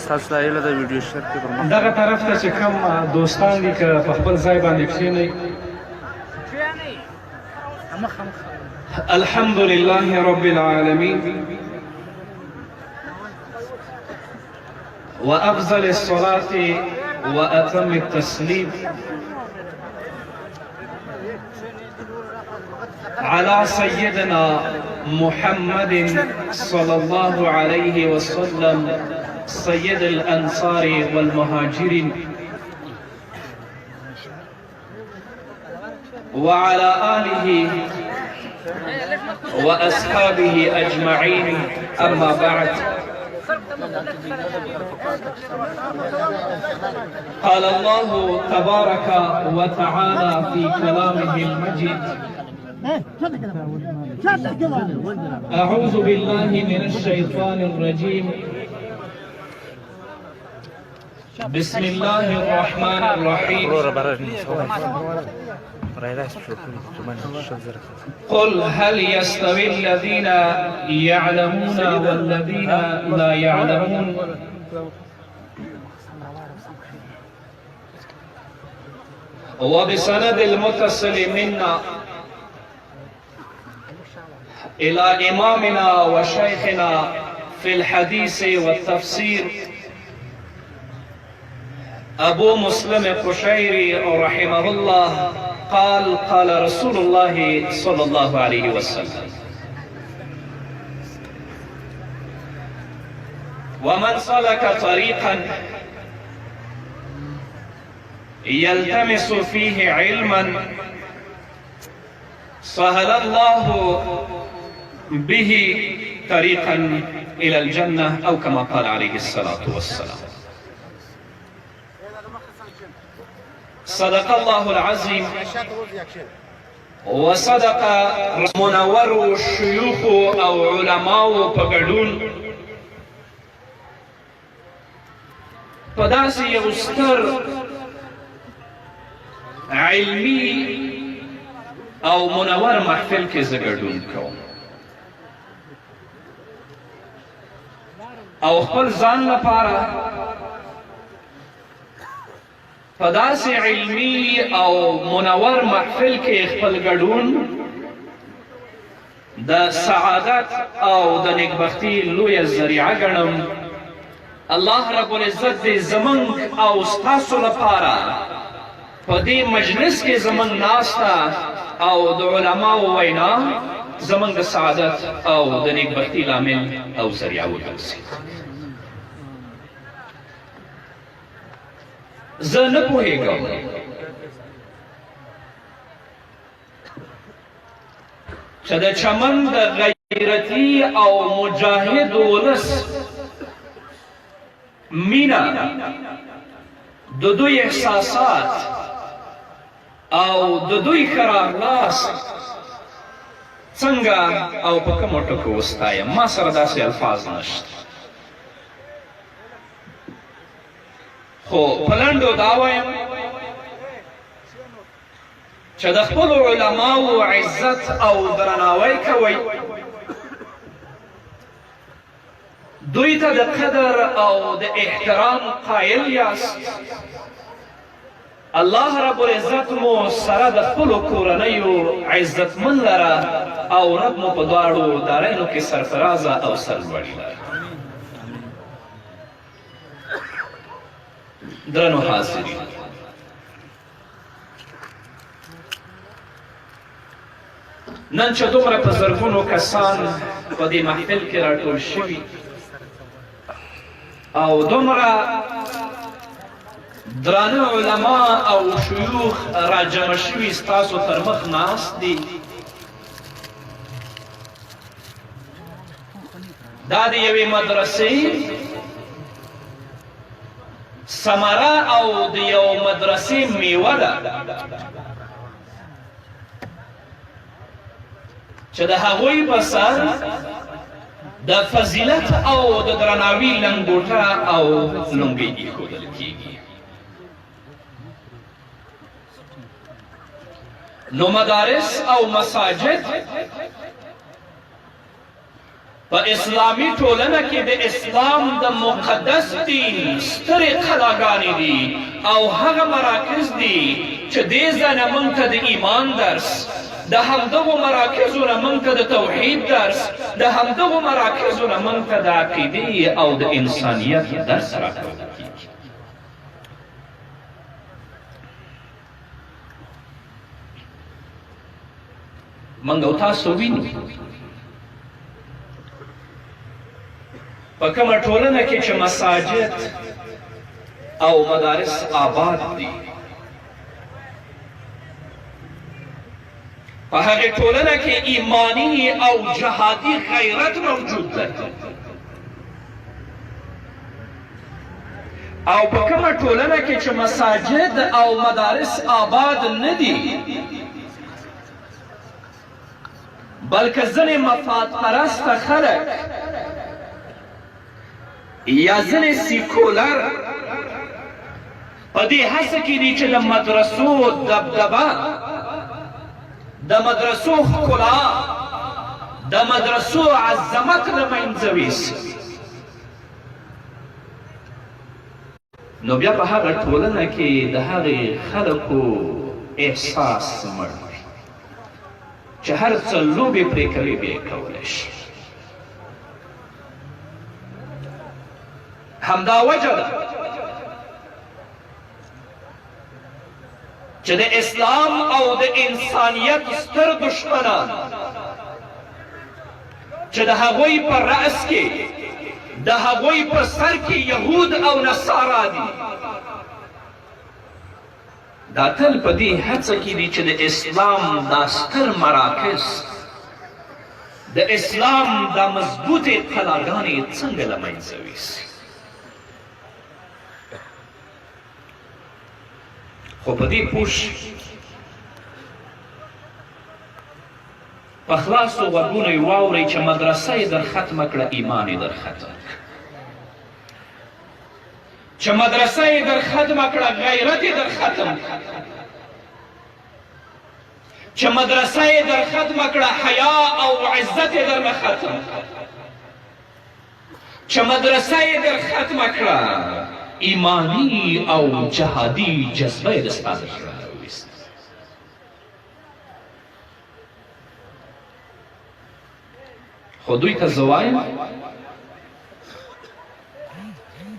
تاسو ته هیله ده ویډیو شیر کړئ پر مخ. دغه طرف ته چې کوم دوستان دي که په خپل ځای باندې کښېنئ. الحمد لله رب العالمين وأفضل الصلاة وأتم التسليم على سيدنا محمد صلى الله عليه وسلم سيد الأنصار والمهاجرين وعلى آله وأصحابه أجمعين أما بعد قال الله تبارك وتعالى في كلامه المجيد أعوذ بالله من الشيطان الرجيم بسم الله الرحمن الرحيم قل هل يستوي الذين يعلمون والذين لا يعلمون وبسند المتصل منا إلى إمامنا وشيخنا في الحديث والتفسير أبو مسلم قشيري رحمه الله قال قال رسول الله صلى الله عليه وسلم ومن سلك طريقا يلتمس فيه علما سهل الله به طريقا إلى الجنة أو كما قال عليه الصلاة والسلام صدق الله العظيم وصدق منور شيوخ او علماو په ګډون په داسې یو ستر علمي او منور محفل کې زه ګډون کوم او خپل ځان لپاره په داسې علمي او منور محفل کې خپل ګډون د سعادت او د نیکبختی لویه ذریعه ګڼم. الله رب العزت دې زمونږ او ستاسو لپاره په دې مجلس کې زمونږ ناسته او د علماو وینا زمونږ د سعادت او د نیکبختی لامل او ذریعه وګرځي. زه نه پوهېږم چې د چمن د غیرتي او مجاهد ولس مینه، د دوی احساسات او د دوی ښه راغلاست څنګه او په کومو ټکو وستایم. ما سره داسې الفاظ نشته، خو په لنډو دا وایم چې د خپلو علماوو عزت او درناوی کوئ، دوی ته د قدر او د احترام قایل یاست. الله رب العزت مو سره د خپلو کورنیو عزتمن لره او رب مو په دواړو دارینو کې سرفرازه او سرلوړي لره. درنو حاضرین، نن چې دومره په زرګونو کسان په دې محفل کې راټول شوي او دومره درانه علما او شیوخ راجمع شوي ستاسو تر مخ ناست دي، دا د یوې مدرسې ثمره او د یو مدرسې میوه ده چې د هغوی په سر د فضیلت او د درناوي لنګوټه او لونګۍ ایښودل کیږي. نو مدارس او مساجد په اسلامي ټولنه کې د اسلام د مقدس دین سترې قلاګانې دي او هغه مراکز دي چې دې ځای نه موږ ته د ایمان درس، د همدغو مراکزو نه موږ ته د توحید درس، د همدغو مراکزو نه موږ ته د عقیدې او د انسانیت درس راکول کیږي. موږ او تاسو وینو په کومه ټولنه کې چې مساجد او مدارس آباد دي، په هغې ټولنه کې ایمانی او جهادي غیرت موجود دی، او په کومه ټولنه کې چې مساجد او مدارس آباد نه دي، بلکې ځینې مفاد پرسته خلک یا ځینې سیکولر په دې هڅه کې دي چې د مدرسو دبدبه، د مدرسو ښکلا، د مدرسو عظمت له منځه ویسي، نو بیا په هغه ټولنه کې د هغې خلکو احساس مړ وي چې هر څه لوبې پرې کوي بیا یې کولی شي. همدا وجه ده چې د اسلام او د انسانیت ستر دشمنان چې د هغوی په رأس کې، د هغوی په سر کې یهود او نصارا دي، دا تل په دې هڅه کې دي چې د اسلام دا ستر مراکز، د اسلام دا مضبوطې قلاګانې څنګه له منځه ویسي. خو په دې پوه شي، په خلاصو غوږونو یې واورئ چې مدرسه یې در ختمه کړه، ایمان یې در ختم کړ. چې مدرسه یې در ختمه کړه، غیرت یې در ختم کړ. چې مدرسه یې در ختمه کړه، حیا او عزت یې درنه ختم کړ. چې مدرسه یې در ختمه کړه، ایماني او جهادي جذبه یې د ستا د زړه نه وویسته. خو دوی ته زه وایم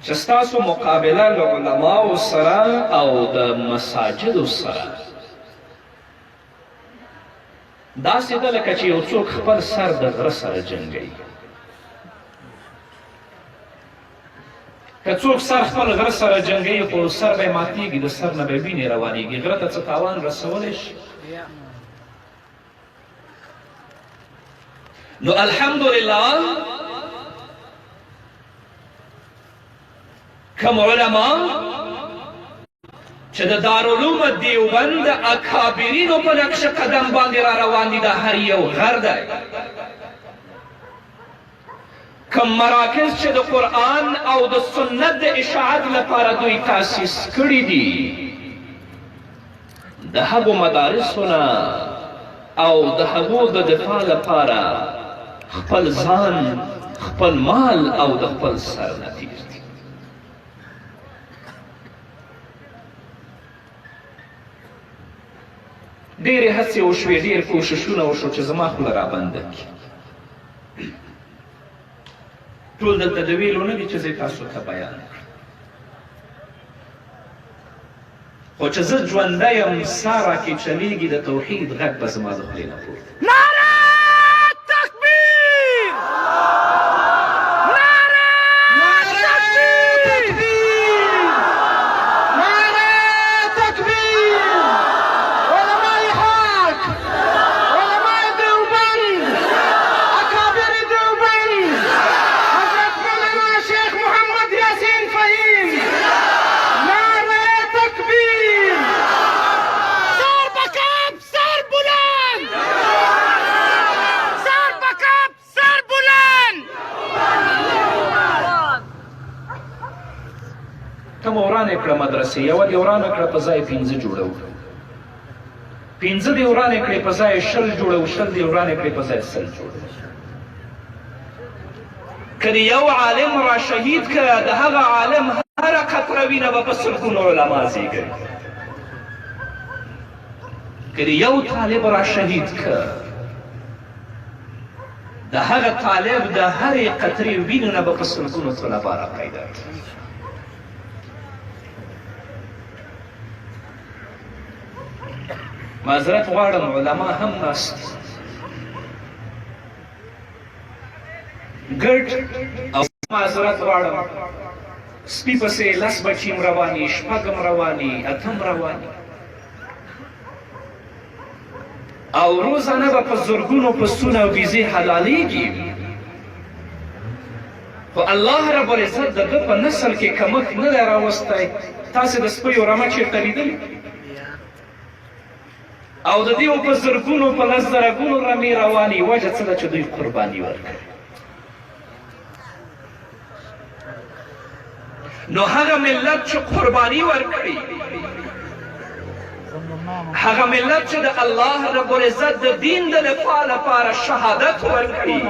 چې ستاسو مقابله له علماو سره او د مساجدو سره داسې ده لکه چې یو څوک خپل سر د غره سره جنګوي. که څوک سر خپل غره سره جنګوي خو سر به یې ماتېږي، د سر نه به وینې روانېږي، غره ته څه تاوان رسولی شي؟ نو الحمدلله کوم علما چې د دارالعلوم دیوبند د اکابرینو په نقش قدم باندې را روان دي، دا هر یو غر دی. کوم مراکز چې د قرآن او د سنت د اشاعت لپاره دوی تاسیس کړي دي، د هغو مدارسو نه او د هغو د دفاع لپاره خپل ځان، خپل مال او د خپل سر نه تیر دي. ډېرې هڅې وشوې، ډېر کوششونه وشو چې زما خوله رابنده کړي. ټول دلته د ویلو نه دي چې زه تاسو ته بیان کړم، خو چې زه ژوندی یم، ساه راکې چلېږي، د توحید غږ به زما د خولې نه پورته. نعره تکبیر، نعره تکبیر، نعره تکبیر، علماء حق، علماء دیوبند، اکابر دیوبند، حضرت مولانا شیخ محمد یاسین فهیم، نعره تکبیر. سر بکاب سر بلند، سر بکاب سر بلند. کومه ورانه کړه مدرسې، یوه دې ورانه کړه په ځای پنځه جوړو، پنځه دې ورانې کړې په ځای 20 جوړو، 20 دې ورانې کړې په ځای 100 جوړو. که د یو عالم را شهید که، د هغه عالم هره قطره وینه به په سلګونو علما زیږوي. که د یو طالب را شهید که، د هغه طالب د هرې قطرې وینې نه به په سلګونو طلبا را پیدا کړي. معذرت غواړم، علما هم ناست دي، ګډ او معذرت غواړم، سپي پسې لس بچي هم رواني، شپږ هم رواني، اته هم رواني، او روزانه به په زرګونو پسونه او بیزې حلالېږي، خو الله رب العزت د ده په نسل کې کمښت نه دی راوستی. تاسې د سپیو رمه چېرته لیدلې؟ او د دیو په زرګونو، په لس زرګونو رمې روانې. وجه څه ده؟ چې دوی قرباني ورکوي. نو هغه ملت چې قرباني ورکړي، هغه ملت چې د الله رب العزت د دین د دفاع لپاره شهادت ورکړي،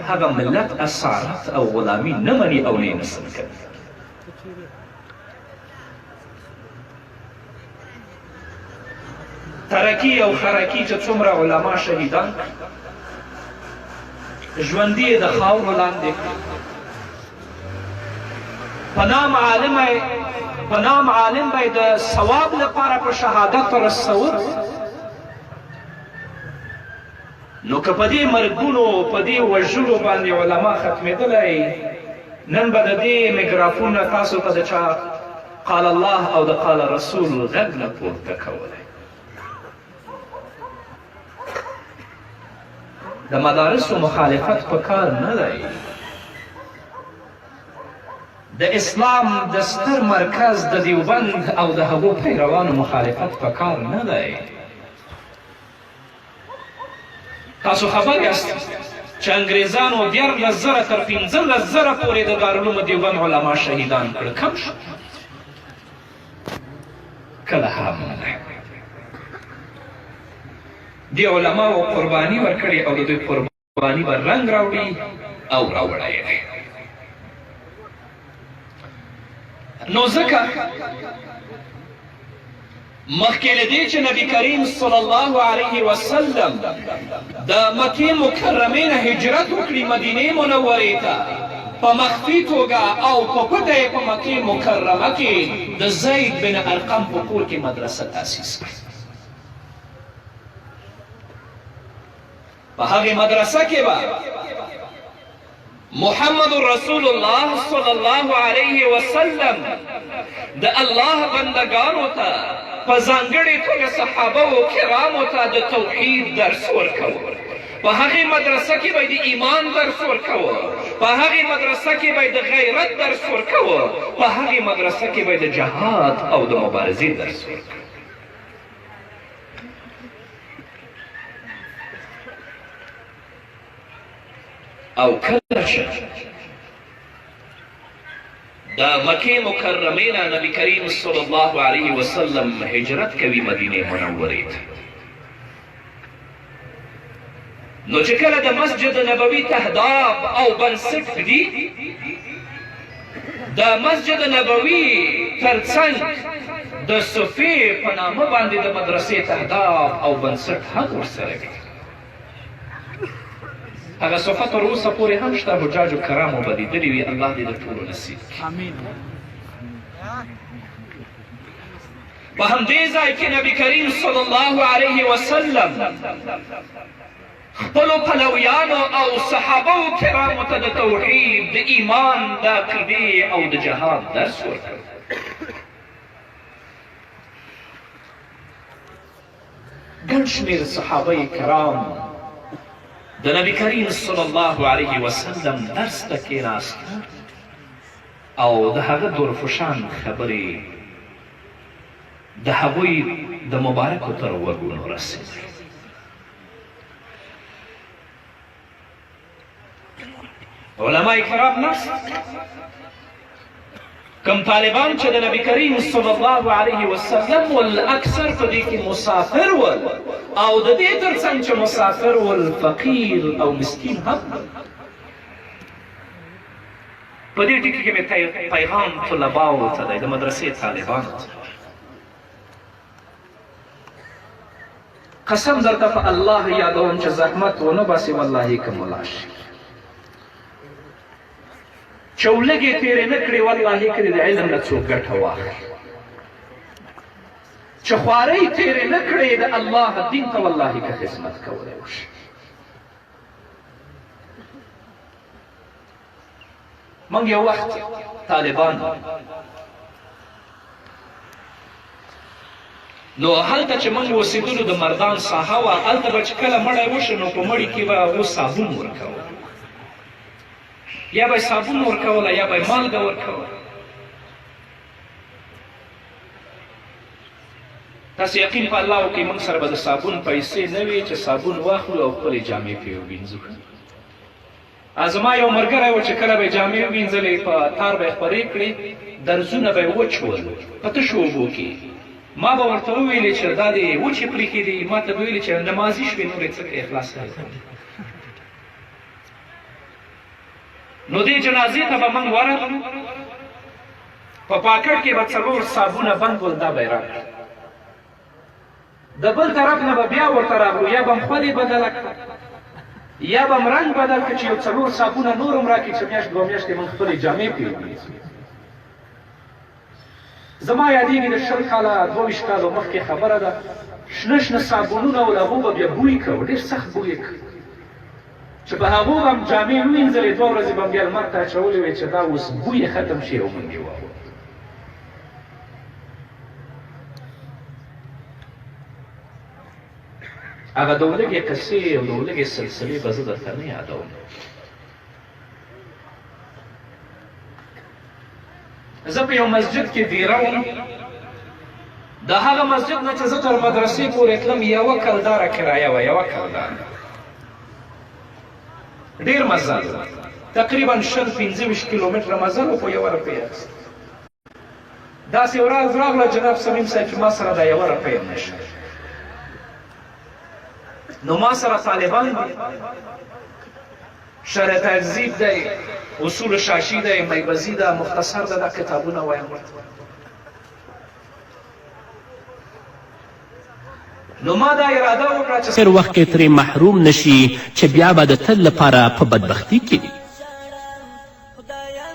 هغه ملت اسارت او غلامي نه مني او نه نسل کوي. ترکی او خرکی چې څومره علما شهیدان کړي، ژوندي یې د خاورو لاندې کړي، په نام عالم به د ثواب لپاره په شهادت رسول. نو که په دې مرګونو، په دې وژلو باندې علما ختمېدلی، نن به د دې میکروفون نه تاسو ته د چا قال الله او د قال رسول غږ نه پورته کولی. د مدارسو مخالفت په کار نه دی. د اسلام د ستر مرکز د دیوبند او د هغو پیروانو مخالفت په کار نه دی. تاسو خبر یاست چې انګریزانو 13,000 تر 15,000 پورې د دارالعلوم دیوبند علما شهیدان کړل. کم شو؟ کله هم نه. دې علماو قرباني ورکړې او د دوی قرباني به رنګ راوړي او راوړی دی. نو ځکه مخکې له دې چې نبی کریم صلی الله علیه وسلم د مکې مکرمې نه هجرت وکړي مدینې منورې ته، په مخفي توګه او په پټه یې په مکې مکرمه کې د زید بن ارقم په کور کې مدرسه تاسیس کړه. په هغې مدرسه کې به محمد رسول الله صلی الله علیه وسلم د الله بندګانو ته، په ځانګړې توګه صحابه و کرامو ته د توحید درس ورکاوه. په هغې مدرسه کې به د ایمان درس ورکاوه، په هغې مدرسه کې به د غیرت درس ورکاوه، په هغې مدرسه کې به د جهاد او د مبارزې درس ورکاوه. او کله چې د مکې مکرمې نه نبی کریم صلی الله علیه وسلم هجرت کوي مدینې منورې ته، نو چې کله د مسجد نبوي تهداب او بنسټ ږدي، د مسجد نبوي ترڅنګ د صفې په نامه باندې د مدرسې تهداب او بنسټ هم ورسره وي. هغه صفه تر اوسه پورې هم شته، حجاجو کرامو به لیدلې وي. الله دې د ټولو نصیب کړي. آمین. په همدې ځای کې نبی کریم صلی الله علیه وسلم خپلو پلویانو او صحابه کرامو ته د توحید، د ایمان، د عقیدې او د جهاد درس ورکړ. ګڼ شمېر صحابه کرام د نبی کریم صلی الله علیه وسلم درس ته کېناستل او د هغه درفشان خبرې د هغوی د مبارکو تر غوږونو رسېدلې. علماء کرام ناست، کم طالبان چې د نبی کریم صلی الله علیه وسلم ول، اکثر په دې کې مسافر ول، او د دې ترڅنګ چې مسافر ول، فقیر او مسکین هم. په دې ټکي کې مې پیغام طلباو ته دی، د مدرسې طالبانو ته. قسم درته په الله یادوم چې زحمت ونه باسې والله که ملا شي، چولګې تېرې نه کړې والله که دې د علم نه څوک ګټه واخلي، چې خوارۍ تېرې نه کړې د الله دین ته والله که خدمت کولی وشي. موږ یو وخت طالبان، نو هلته چې موږ اوسېدلو د مردان ساحه وه، هلته به چې کله مړی وشو نو په مړي کې به هغو صابون ورکول، یا به یې صابون ورکوله یا به یې مالګه ورکوله. تاسو یقین په الله وکړئ، موږ سره به د صابون پیسې نه وي چې صابون واخلو او خپلې جامې پرې ووینځو. زما یو ملګری و چې کله به یې جامې ووینځلې، په تار به یې خپرې کړې، درزونه به یې وچ ول په تشو اوبو کې. ما به ورته وویلې چې دا دې وچې پرېښې دي، ما ته به ویلې چې نمازي شوې، نورې څه کوې، خلاص کړې. نو دې جنازې ته به موږ ورغلو، په پاکټ کې به څلور صابونه بند ول، دا به یې راکړل. د بل طرف نه به بیا ورته راغلو، یا به هم خولې بدله کړه یا به هم رنګ بدل کړه چې یو څلور صابونه نور هم راکړي چې میاشت دوه میاشتې موږ خپلې جامې پرې ووینځو. زما یادېږي د 20 کاله 22 کالو مخکې خبره ده، شنه شنه صابونونه ول، هغو به بیا بوی کوه، ډېر سخت بوی یې کوه، چې په هغو به هم جامې ووینځلې، دوه ورځې به هم بیا لمر ته اچولې وې چې دا اوس بوی یې ختم شي او موږ یې واغوندو. هغه د ولږې قصې او د ولږې سلسلې به زه درته نه یادوم. زه په یو مسجد کې دیره وم، د هغه مسجد نه چې زه تر مدرسې پورې تلم یوه کلداره کرایه وه، یوه کلداره، ډېر مزل، تقریبا 20 25 کیلومتره مزل و، خو یوه روپۍ اخیسته. داسې ورځ راغله جناب صمیم صاحب چې ما سره دا یوه روپۍ هم نشته. نو ما سره طالبان دي، شرع تهذیب دی، اصول شاشي دی، میبزي ده، مختصر ده، دا کتابونه وایم ورته. نو ما دا اراده وکړه چې هر وخت کې ترې محروم نشي چې بیا به د تل لپاره په بدبختي کې وي.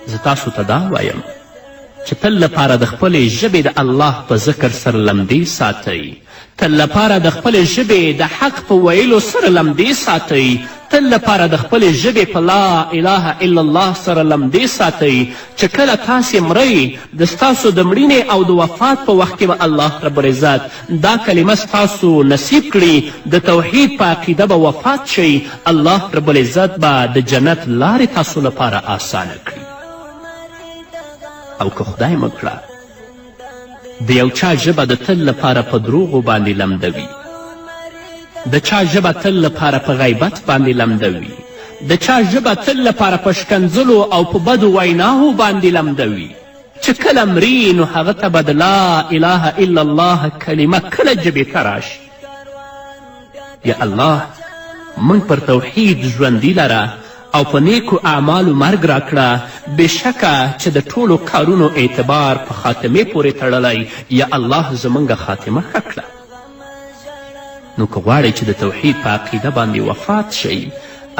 زه تاسو ته دا وایم چې تل لپاره د خپلې ژبې د الله په ذکر سره لمدې ساتئ، تل لپاره د خپلې ژبې د حق په ویلو سره لمدې ساتئ، تل لپاره د خپلې ژبې په لا اله الا الله سره لمدې ساتئ چې کله تاسې مرئ د ستاسو د مړینې او د وفات په وخت کې به الله رب العزت دا کلمه ستاسو نصیب کړي، د توحید په عقیده به وفات شئ، الله رب العزت به د جنت لارې تاسو لپاره آسانه کړي. او که خدای مه کړه د یو چا ژبه د تل لپاره په دروغو باندې لمده وي، د چا ژبه تل لپاره په غیبت باندې لمده وي، د چا ژبه تل لپاره په شکنځلو او په بدو ویناوو باندې لمده وي، چې کله مري نو هغه ته به د لا اله الا الله کلمه کله ژبې ته راشي. یا الله موږ پر توحید ژوندي لره او په نیکو اعمالو مرګ راکړه، بېشکه چې د ټولو کارونو اعتبار په خاتمې پورې تړلی، یا الله زموږ خاتمه ښه کړه. نو که غواړئ چې د توحید په عقیده باندې وفات شئ،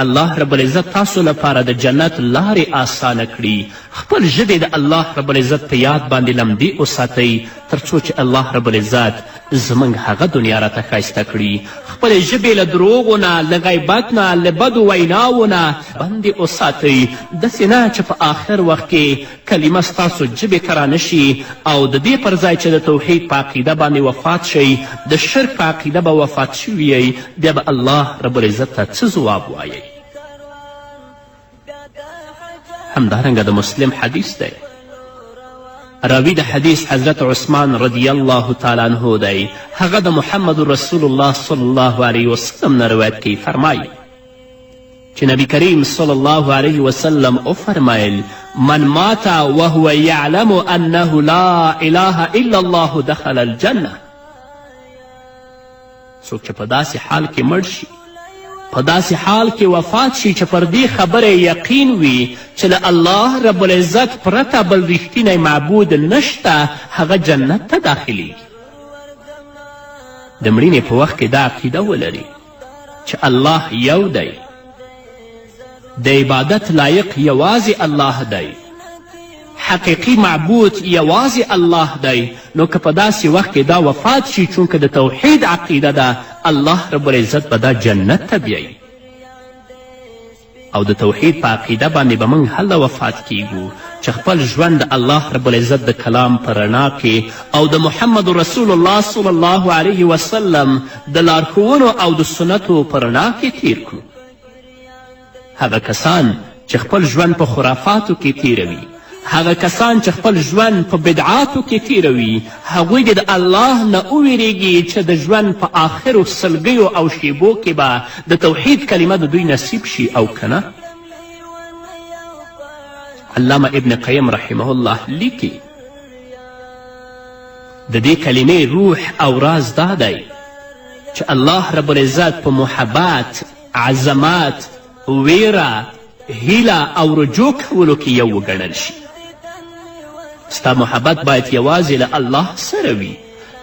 الله رب العزت تاسو لپاره د جنت لارې آسانه کړي، خپل ژبې د الله رب العزت په یاد باندې لمدې وساتئ تر څو چې الله رب العزت زموږ هغه دنیا راته ښایسته کړي. خپلې ژبې له دروغو نه، له غیبت نه، له بدو ویناوو نه بندې وساتئ، داسې نه چې په آخر وخت کې کلمه ستاسو ژبې ته رانشي او د دې پر ځای چې د توحید په عقیده باندې وفات شئ د شرک په عقیده به وفات شوي یئ، بیا به الله رب العزت ته څه ځواب وایئ؟ همدارنګه د مسلم حدیث دی، راوی د حدیث حضرت عثمان رضی الله تعالی عنه دی، هغه د محمد رسول الله صلی الله علیه وسلم نه روایت کوي، فرمایي چې نبی کریم صلی الله علیه وسلم وفرمایل: من مات وهو یعلم انه لا اله الا الله دخل الجنه. څوک چې په داسې حال کې مړ شي، په داسې حال کې وفات شي چې پر دې خبره یقین وي چې له الله رب العزت پرته بل رښتینی معبود نشته، هغه جنت ته داخلیږي. د مړینې په وخت کې دا عقیده ولري چې الله یو دی، د عبادت لایق یوازې الله دی، حقیقي معبود یوازې الله دی. نو که په داسې وخت کې دا وفات شي، چونکه د توحید عقیده ده، الله رب العزت به دا جنت ته بیایي. او د توحید په عقیده باندې به موږ هله وفات کیږو چې خپل ژوند د الله رب العزت د کلام په رڼا کې او د محمد رسول الله صلی الله علیه وسلم د لارښوونو او د سنتو په رڼا کې تیر کړو. هغه کسان چې خپل ژوند په خرافاتو کې تیروي، هغه کسان چې خپل ژوند په بدعاتو کې تیروي، هغوی دې د الله نه وویریږي چې د ژوند په آخرو سلګیو او شیبو کې به د توحید کلمه د دوی نصیب شي او که نه. علامه ابن قیم رحمه الله لیکي د دې کلمې روح او راز دا دی چې الله رب العزت په محبت، عظمت، ویره، هیله او رجوع کولو کې یو وګڼل شي. ستا محبت باید یوازې له الله سره وي،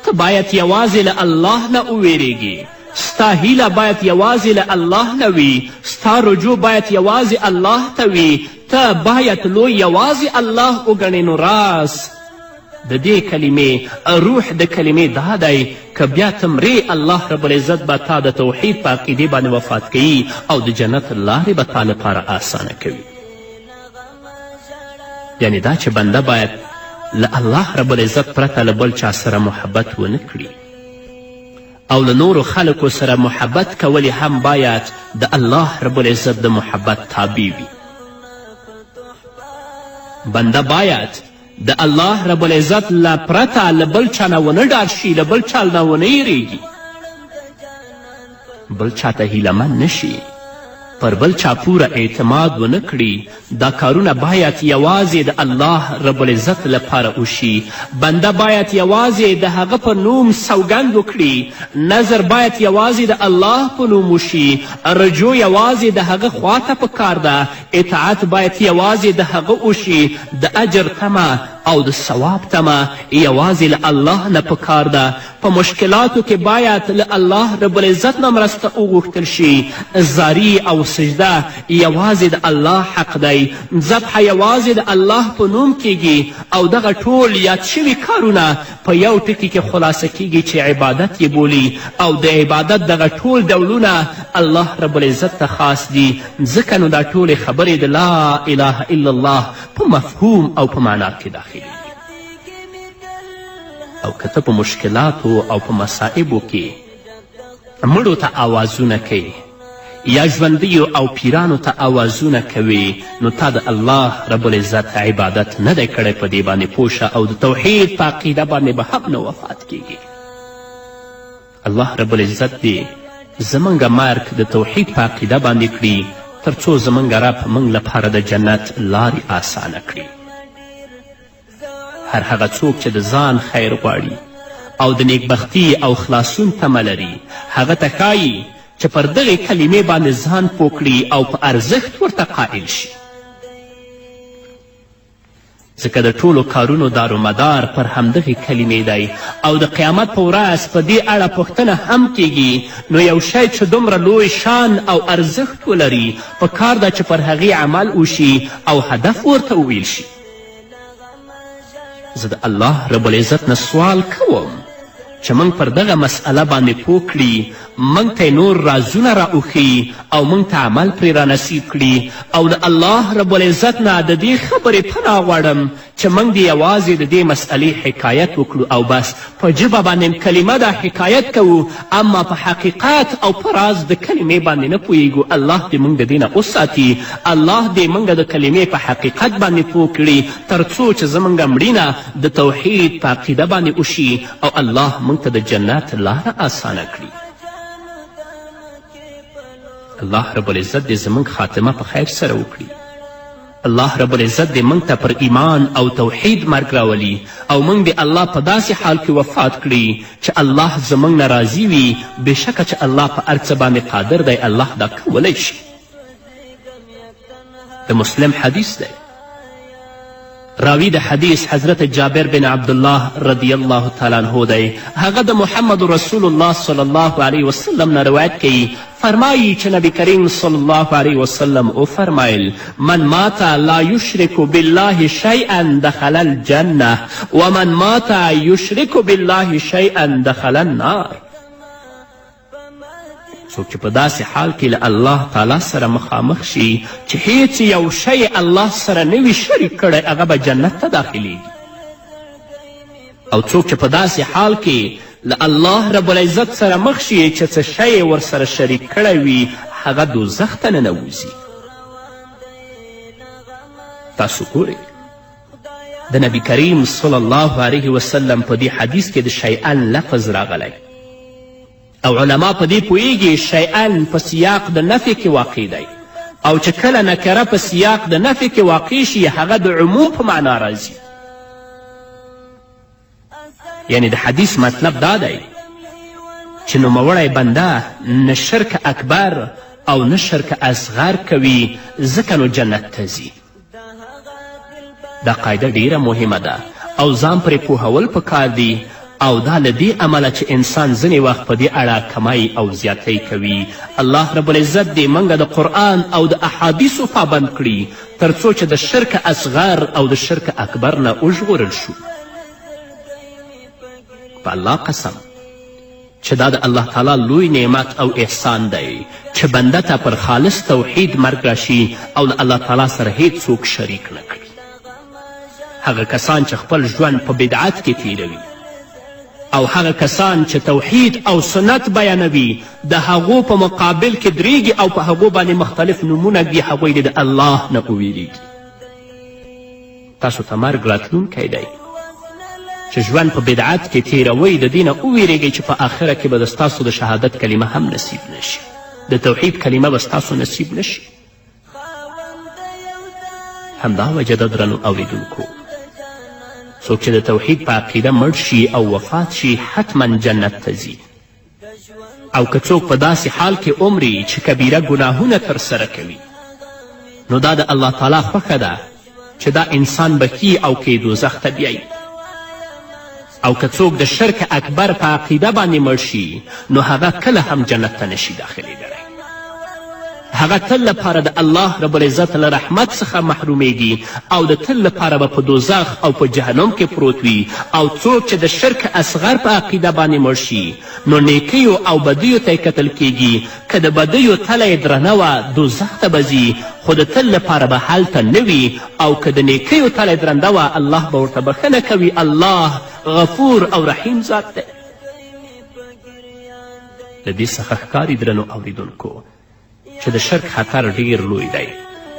ته باید یوازې له الله نه وویریږې، ستا هیله باید یوازې له الله نه وي، ستا رجوع باید یوازې الله ته وي، ته باید لوی یوازې الله وګڼې. نو راز د دې کلمې، روح د کلمې دا دی که بیا ته مرې، الله رب العزت به تا د توحید په عقیدې باندې وفات کوي او د جنت لارې به تا لپاره آسانه کوي. یعنې دا چې بنده باید له الله رب العزت پرته له بل چا سره محبت ونه کړي او له نورو خلکو سره محبت کول هم باید د الله رب العزت د محبت تابع وي. بنده باید د الله رب العزت له پرته له بل چا نه ونه ډار شي، له بل چا نه ونه یریږي، بل چا ته هیله من نه شي، پر بل چا پوره اعتماد ونه کړي. دا کارونه باید یوازې د الله رب العزت لپاره وشي. بنده باید یوازې د هغه په نوم سوګند وکړي، نظر باید یوازې د الله په نوم وشي، رجوع یوازې د هغه خواته په کار ده، اطاعت باید یوازې د هغه وشي، د اجر تمه او د ثواب تمه یوازې له الله نه پکار ده. په مشکلاتو کې باید له الله رب العزت نه مرسته وغوښتل شي. زاری او سجده یوازې د الله حق دی، ذبح یوازې د الله په نوم کیږي، او دغه ټول یاد شوي کارونه په یو ټکي کې خلاصه کیږي چې عبادت یې بولي، او د عبادت دغه ټول ډولونه الله رب العزت ته خاص دي. ځکه نو دا ټولې خبرې د لا اله الا الله په مفهوم او په معنا کې داخلېږي. او که ته په مشکلاتو او په مصائبو کې مړو ته آوازونه کوي یا ژوندیو او پیرانو ته آوازونه کوي، نو تا د الله رب العزت عبادت نه دی کړی. په دې باندې پوه شه او د توحید په عقیده باندې به هم نه وفات کیږي. الله رب العزت دې زموږ مرګ د توحید په عقیده باندې کړي، تر څو زموږ رب موږ لپاره د جنت لارې آسانه کړي. هر هغه څوک چې د ځان خیر غواړي او د نیکبختي او خلاصون تمه لري، هغه ته ښایي چې پر دغې کلمې باندې ځان پوه کړي او په ارزښت ورته قائل شي، ځکه د ټولو کارونو دارومدار پر همدغې کلمې دی او د قیامت په ورځ په دې اړه پوښتنه هم کیږي. نو یو شی چې دومره لوی شان او ارزښت ولري، په کار ده چې پر هغې عمل وشي او هدف ورته وویل شي. زه د الله رب العزت نه سوال کوم چې موږ پر دغه مسئله باندې پوه کړي، موږ ته نور رازونه را وښیي او موږ ته عمل پرې را نصیب کړي. او له الله رب العزت نه د دې خبرې پناه غواړم چې موږ دې یوازې د دې مسئلې حکایت وکړو او بس. په ژبه باندې کلمه دا حکایت کوو، اما په حقیقت او په راز د کلمې باندې نه پوهیږو. الله دې موږ د دې نه وساتي. الله دې موږ د کلمې په حقیقت باندې پوه کړي، تر څو چې زموږ مړینه د توحید په عقیده باندې وشي او الله موږ ته د جنت لاره اسانه کړي. الله رب العزت دې زموږ خاتمه په خیر سره وکړي. الله رب العزت دې موږ ته پر ایمان او توحید مرګ راولي او موږ دې الله په داسې حال کې وفات کړي چې الله زموږ نه راضي وي. بېشکه چې الله په هر څه باندې قادر دی، الله دا کولی شي. د مسلم حدیث دی. راوی د حدیث حضرت جابر بن عبدالله رضی الله تعالی عنه دی. هغه د محمد رسول الله صلی الله علیه وسلم نه روایت کوي، فرمایي چې نبی کریم صلی الله علیه وسلم وفرمایل: من مات لا یشرک بالله شیئا دخل الجنه ومن مات یشرک بالله شیئا دخل النار. څوک چې په داسې حال کې له الله تعالی سره مخامخ شي چې هیڅ یو شی الله سره نه وي شریک کړی، هغه به جنت ته داخلیږي. او څوک چې په داسې حال کې له الله رب العزت سره مخ شي چې څه شی ورسره شریک کړی وي، هغه دوزخ ته ننوځي. تاسو ګورئ د نبی کریم صلی الله علیه وسلم په دې حدیث کې د شیئا لفظ راغلی او علما په دې پوهیږي شیئا په سیاق د نفې کې واقع دی، او چې کله نکره په سیاق د نفې کې واقع شي هغه د عموم په معنا راځي. یعنی د حدیث مطلب دا دی چې نوموړی بنده نه شرک اکبر او نه شرک اصغر کوي، ځکه نو جنت ته ځي. دا قاعده ډیره مهمه ده او ځان پرې پوهول پکار دي، او دا له دې امله چې انسان ځینې وخت په دې اړه کمی او زیاتی کوي. الله رب العزت دې موږ د قرآن او د احادیثو پابند کړي تر څو چې د شرک اصغر او د شرک اکبر نه وژغورل شو. په الله قسم چې دا د الله تعالی لوی نعمت او احسان دی چې بنده ته پر خالص توحید مرګ راشي او له الله تعالی سره هیڅوک شریک نه کړي. هغه کسان چې خپل ژوند په بدعت کې تیروي او هغه کسان چې توحید او سنت بیانوي، د هغو په مقابل کې دریږي او په هغو باندې مختلف نومونه ږدي، هغوی دې د الله نه وویریږي. تاسو ته مرګ راتلونکی دی چې ژوند په بدعت کې تیروئ، د دې نه وویریږئ چې په آخره کې به د ستاسو د شهادت کلمه هم نصیب نشي، د توحید کلمه به ستاسو نصیب نشي. همدا وجه ده درنو اوریدونکو، څوک چې د توحید په عقیده مړ شي او وفات شي حتما جنت ته ځي، او که څوک په داسې حال کې عمري چې کبیره ګناهونه ترسره کوي، نو دا د الله تعالی خوښه ده چې دا انسان به ښي او که دوزخ ته بیایي. او که څوک د شرک اکبر په عقیده باندې مړ شي، نو هغه کله هم جنت ته نشي داخلېدلی. هغه تل لپاره د الله رب العزت له رحمت څخه محرومیږي او د تل لپاره به په دوزخ او په جهنم کې پروت وي. او څوک چې د شرک اصغر په عقیده باندې مړ شي، نو نیکیو او بدیو ته یې کتل کیږي. که د بدیو تله یې درنه وه دوزخ ته به ځي، خو د تل لپاره به هلته نه وي. او که د نیکیو تله یې درنده وه، الله به ورته بښنه کوي. الله غفور او رحیم ذات دی. له دې څخه ښکاري درنو اوریدونکو چې د شرک خطر ډیر لوی دی.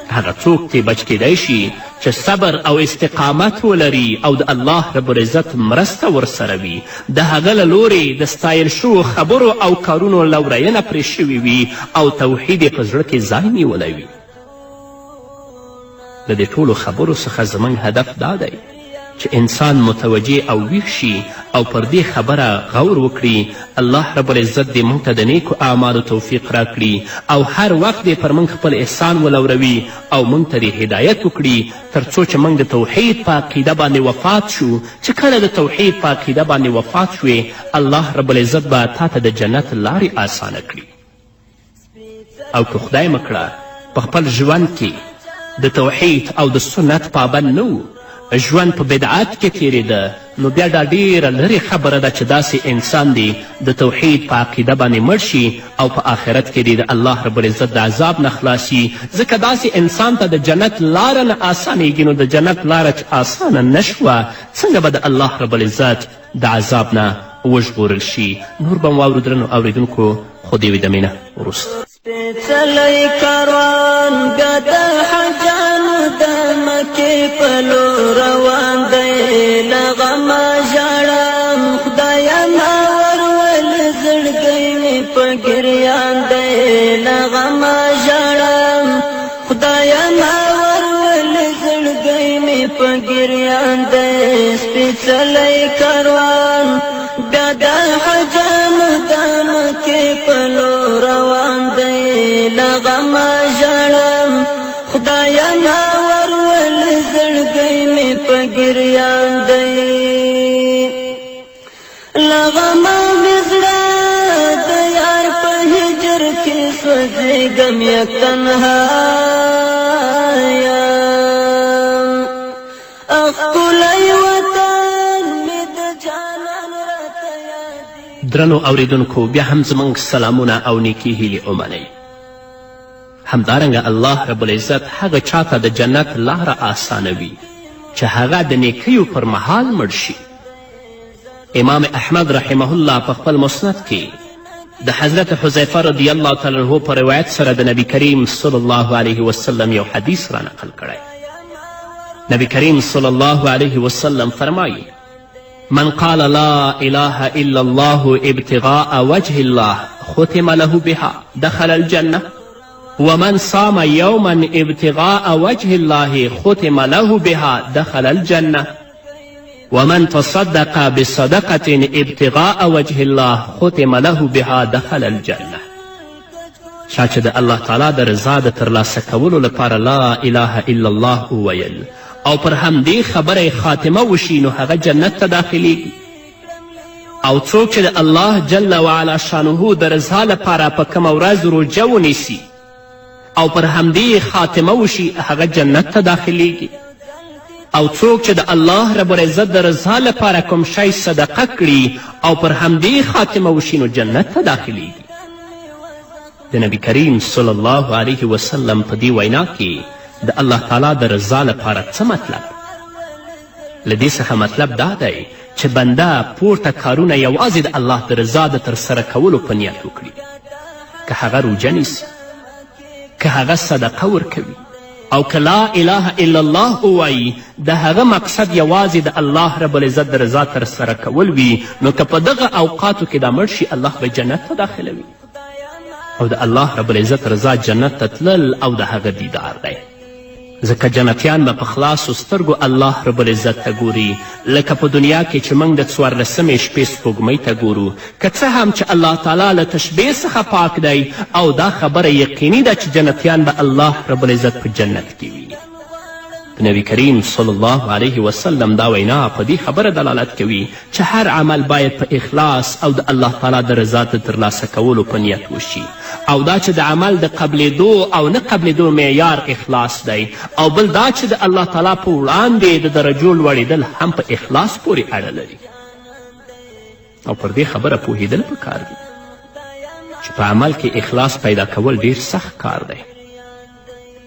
هغه څوک ترې بچ کیدای شي چې صبر او استقامت ولري او د الله رب العزت مرسته ورسره وي، د هغه له لورې د ستایل شوو خبرو او کارونو لورینه پرې شوې وي او توحید یې په زړه کې ځای نیولی وي. له دې ټولو خبرو څخه زموږ هدف دا دی چې انسان متوجه او ویښ شي او پر دې خبره غور وکړي. الله رب العزت دې موږ ته د نیکو اعمالو توفیق راکړي او هر وخت دې پر موږ خپل احسان ولوروي او موږ ته دې هدایت وکړي تر څو چې موږ د توحید په عقیده باندې وفات شو. چې کله د توحید په عقیده باندې وفات شوې، الله رب العزت به تا ته د جنت لارې اسانه کړي. او که خدای مه کړه په خپل ژوند کې د توحید او د سنت پابند نه و، ژوند په بدعت کې تیرېده، نو بیا دا ډیره لرې خبره ده چې داسې انسان دی د توحید په عقیده باندې مړ شي او په آخرت کې دی د الله رب العزت د عذاب نه خلاص شي. ځکه داسې انسان ته د جنت لاره نه اسانیږي، نو د جنت لاره چې اسانه نه شوه، څنګه به د الله رب العزت د عذاب نه وژغورل شي؟ نور به مو واورو درنو اوریدونکو، خو د یوې دمې نه وروسته. سپېڅلی کاروان بیا د حاجانو د مکې په لور روان دی. له غمه ژاړم خدایه ما ورول، زړګی مې په ګریان دی. له غمه ژاړم خدایه ما ورول، سپېڅلی کاروان بیا د حجانو د مکې په لور روان دی. له غمه ژاړم خدایه ناور ولې زړګی مې په ګریان دی. له غمه مې زړه د یار په هجر کې سوځېږم یک تنها یم. ښکلی وطن مې د جانان راته یادېږي. درنو اوریدونکو بیا هم زموږ سلامونه او نیکې هیلې ومنئ. همدارنګه الله رب العزت هغه چاته د جنت لاره آسانوي چې هغه د نیکیو پر مهال مړ شي. امام احمد رحمه الله په خپل مسند کې د حضرت حذیفه رضی الله تعالی عنه په روایت سره د نبی کریم صلی الله علیه وسلم یو حدیث را نقل کړی. نبی کریم صلی الله علیه وسلم فرمایي: من قال لا اله الا الله ابتغاء وجه الله ختم له بها دخل الجنة، ومن صام يوما ابتغاء وجه الله ختم له بها دخل الجنة، ومن تصدق بصدقة ابتغاء وجه الله ختم له بها دخل الجنة. چا چې د الله تعالی د رضا د ترلاسه کولو لپاره لا اله الا الله وویل او پر همدې خبره یې خاتمه وشي نو هغه جنت ته داخلیږي. او څوک چې د الله جل وعلا شانه د رضا لپاره په کومه ورځ روژه ونیسي او پر همدې خاتمه وشي هغه جنت ته داخلیږي. او څوک چې د الله رب العزت د رضا لپاره کوم شی صدقه کړي او پر همدې خاتمه وشي نو جنت ته داخلیږي. د نبی کریم صلی الله علیه وسلم په دې وینا کې د الله تعالی د رضا لپاره څه مطلب؟ له دې څخه مطلب دا دی چې بنده پورته کارونه یوازې د الله د رضا د ترسره کولو په نیت وکړي، که هغه روژه نیسي، که هغه صدقه ورکوي، او که لا اله الا الله ووایي، د هغه مقصد یوازې د الله رب العزت د رضا ترسره کول وي، نو که په دغه اوقاتو کې دا مړ شي الله به جنت ته داخلوي. او د الله رب العزت رضا جنت ته تلل او د هغه دیدار دی، ځکه جنتیان به په خلاصو سترګو الله رب العزت ته ګوري، لکه په دنیا کې چې موږ د څوارلسمې شپې سپوږمۍ ته ګورو. که څه هم چې الله تعالی له تشبیه څخه پاک دی او دا خبره یقیني ده چې جنتیان به الله رب العزت په جنت کې ویني. د نبی کریم صلی الله علیه وسلم دا وینا په دې خبره دلالت کوي چې هر عمل باید په اخلاص او د الله تعالی د رضا د ترلاسه کولو په نیت وشي، او دا چې د عمل د قبلېدو او نه قبلېدو معیار اخلاص دی، او بل دا چې د الله تعالی په وړاندې د درجو لوړېدل هم په اخلاص پورې اړه لري. او پر دې خبره پوهېدل پکار دي چې په عمل کې اخلاص پیدا کول ډیر سخت کار دی،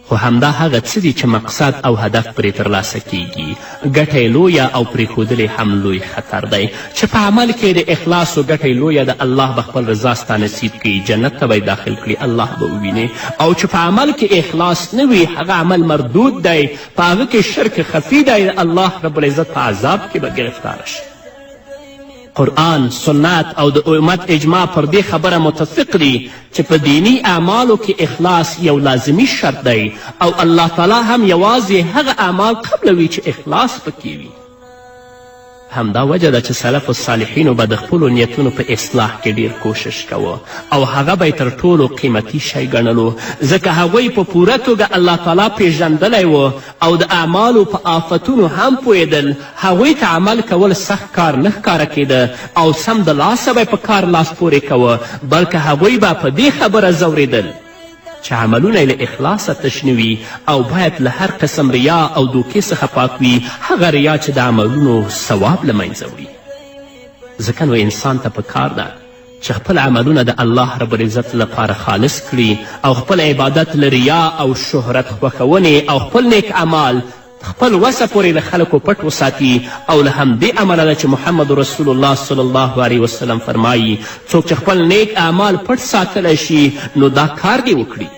خو همدا هغه څه دي چې مقصد او هدف پرې ترلاسه کیږي. ګټه یې لویه او پرېښودل یې هم لوی خطر دی. چې په عمل کې د اخلاص و ګټه یې لویه ده، الله به خپل رضا ستا نصیب کړي، جنت ته به یې داخل کړي، الله به ووینې. او چې په عمل کې اخلاص نه وي هغه عمل مردود دی، په هغه کې شرک خفي دی، الله رب العزت په عذاب کې به ګرفتاره شي. قرآن، سنت او د امت اجماع پر دې خبره متفق دي چې په دیني اعمالو کې اخلاص یو لازمي شرط دی، او الله تعالی هم یوازې هغه اعمال قبلوي چې اخلاص پکې وي. همدا وجه ده چې سلف الصالحینو به د خپلو نیتونو په اصلاح کې ډیر کوشش کوه او هغه به یې تر ټولو قیمتي شی ګڼلو، ځکه هغوی په پوره توګه الله تعالی پیژندلی و او د اعمالو په آفتونو هم پوهېدل. هغوی ته عمل کول سخت کار نه ښکاره کېده او سمدلاسه به یې په کار لاس پورې کوه، بلکې هغوی به په دې خبره ځورېدل چې عملونه یې له اخلاصه تش نه وي او باید له هر قسم ریا او دوکې څخه پاک وي، هغه ریا چې د عملونو ثواب له منځه وړي. ځکه نو انسان ته په کار ده چې خپل عملونه د الله رب العزت لپاره خالص کړي او خپل عبادت له ریا او شهرت خوښونې او خپل نیک اعمال خپل وسه پورې له خلکو پټ وساتي. او له همدې امله ده چې محمد رسول الله صلی الله علیه وسلم فرمایي څوک چې خپل نیک اعمال پټ ساتلی شي نو دا کار دې وکړي.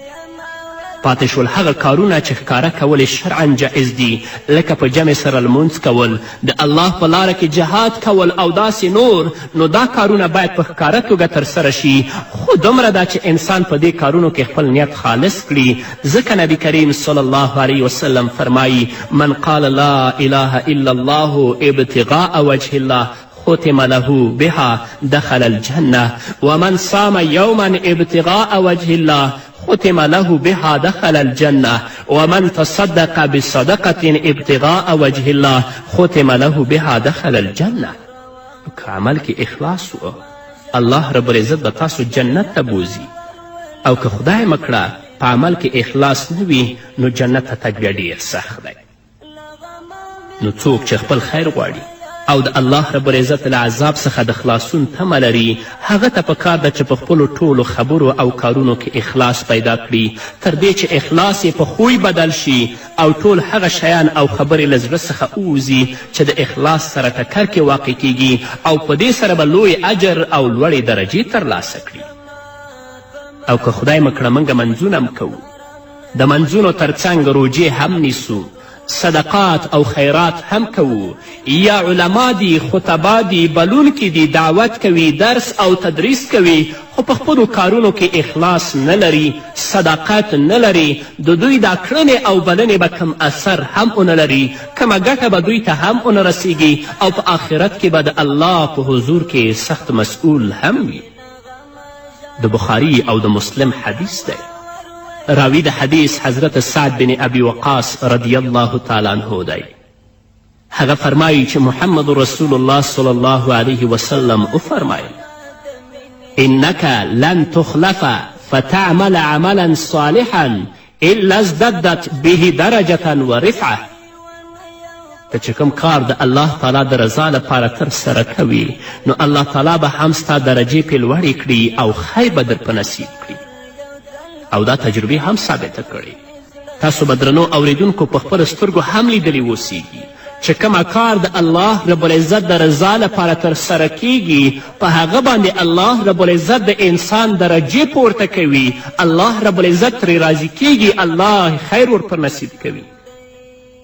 پاتې شول هغه کارونه چې ښکاره کول یې شرعا جائز دي، لکه په جمع سره لمونځ کول، د الله په لاره کې جهاد کول او داسې نور، نو دا کارونه باید په ښکاره توګه ترسره شي، خو دومره ده چې انسان په دې کارونو کې خپل نیت خالص کړي، ځکه نبی کریم صلی الله علیه وسلم فرمایي: من قال لا اله الا الله ابتغاء وجه الله ختم له بها دخل الجنة، ومن صام يوما ابتغاء وجه الله ختم له بها دخل الجنة، ومن تصدق بصدقة ابتغاء وجه الله ختم له بها دخل الجنة. که عمل کې اخلاص و، الله رب العزت به تاسو جنت ته بوځي، او که خدای مه کړه په عمل کې اخلاص نه وي، نو جنت ته تګ بیا ډېر سخت دی. نو څوک چې خپل خیر غواړي او د الله رب العزت له عذاب څخه د خلاصون تمه لري، هغه ته په کار ده چې په خپلو ټولو خبرو او کارونو کې اخلاص پیدا کړي، تر دې چې اخلاص یې په خوی بدل شي او ټول هغه شیان او خبرې له زړه څخه ووځي چې د اخلاص سره ټکر کې واقع کیږي، او په دې سره به لوی اجر او لوړې درجې ترلاسه کړي. او که خدای مه کړه موږ منځونه هم کوو، د منځونو ترڅنګ روژې هم نیسو، صدقات او خیرات هم کوو، یا علما دي، خطبا دي، بلونکي دي، دعوت کوي، درس او تدریس کوي، خو په خپلو کارونو کې اخلاص نه لري، صداقت نه لري، د دوی دا کړنې او بلنې به کوم اثر هم ونه لري، کومه ګټه به دوی ته هم ونه رسیږي، او په آخرت کې به د الله په حضور کې سخت مسؤل هم وي. د بخاري او د مسلم حدیث دی. راوی د حدیث حضرت سعد بن ابي وقاص رضی الله تعالی عنه دی. هغه فرمایي چې محمد رسول الله صلی الله علیه وسلم وفرمایل: انک لن تخلف فتعمل عملا صالحا الا ازددت به درجة ورفعه. ته چې کوم کار د الله تعالی د رضا لپاره ترسره کوي، نو الله تعالی به هم ستا درجې پې لوړې کړي او خیر به در په نصیب کړي. او دا تجربې هم ثابته کړې. تاسو به درنو اوریدونکو په خپلو سترګو هم لیدلي اوسیږي چې کومه کار د الله رب العزت د رضا لپاره ترسره کیږي، په هغه باندې الله رب العزت د انسان درجې پورته کوي، الله رب العزت ترې راضي کیږي، الله خیر ور په نصیب کوي.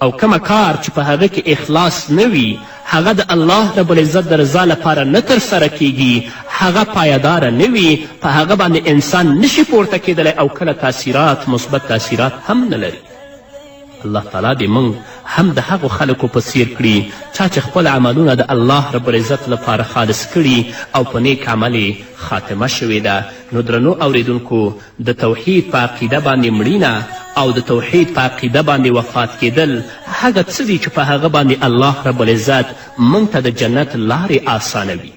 او کومه کار چې په هغه کې اخلاص نه وي، هغه د الله رب العزت د رضا لپاره نه ترسره کیږي، هغه پایداره نه وي، په هغه باندې انسان نشي پورته کیدلی او کله تاثیرات مثبت تاثیرات هم نه لري. الله تعالی دې موږ هم د هغو خلکو په څیر کړي چا چې خپل عملونه د الله رب العزت لپاره خالص کړي او په نیک عمل یې خاتمه شوې ده. نو درنو اوریدونکو، د توحید په عقیده باندې مړینه او د توحید په عقیده باندې وفات کیدل هغه څه دي چې په هغه باندې الله رب العزت موږ ته د جنت لارې آسانوي.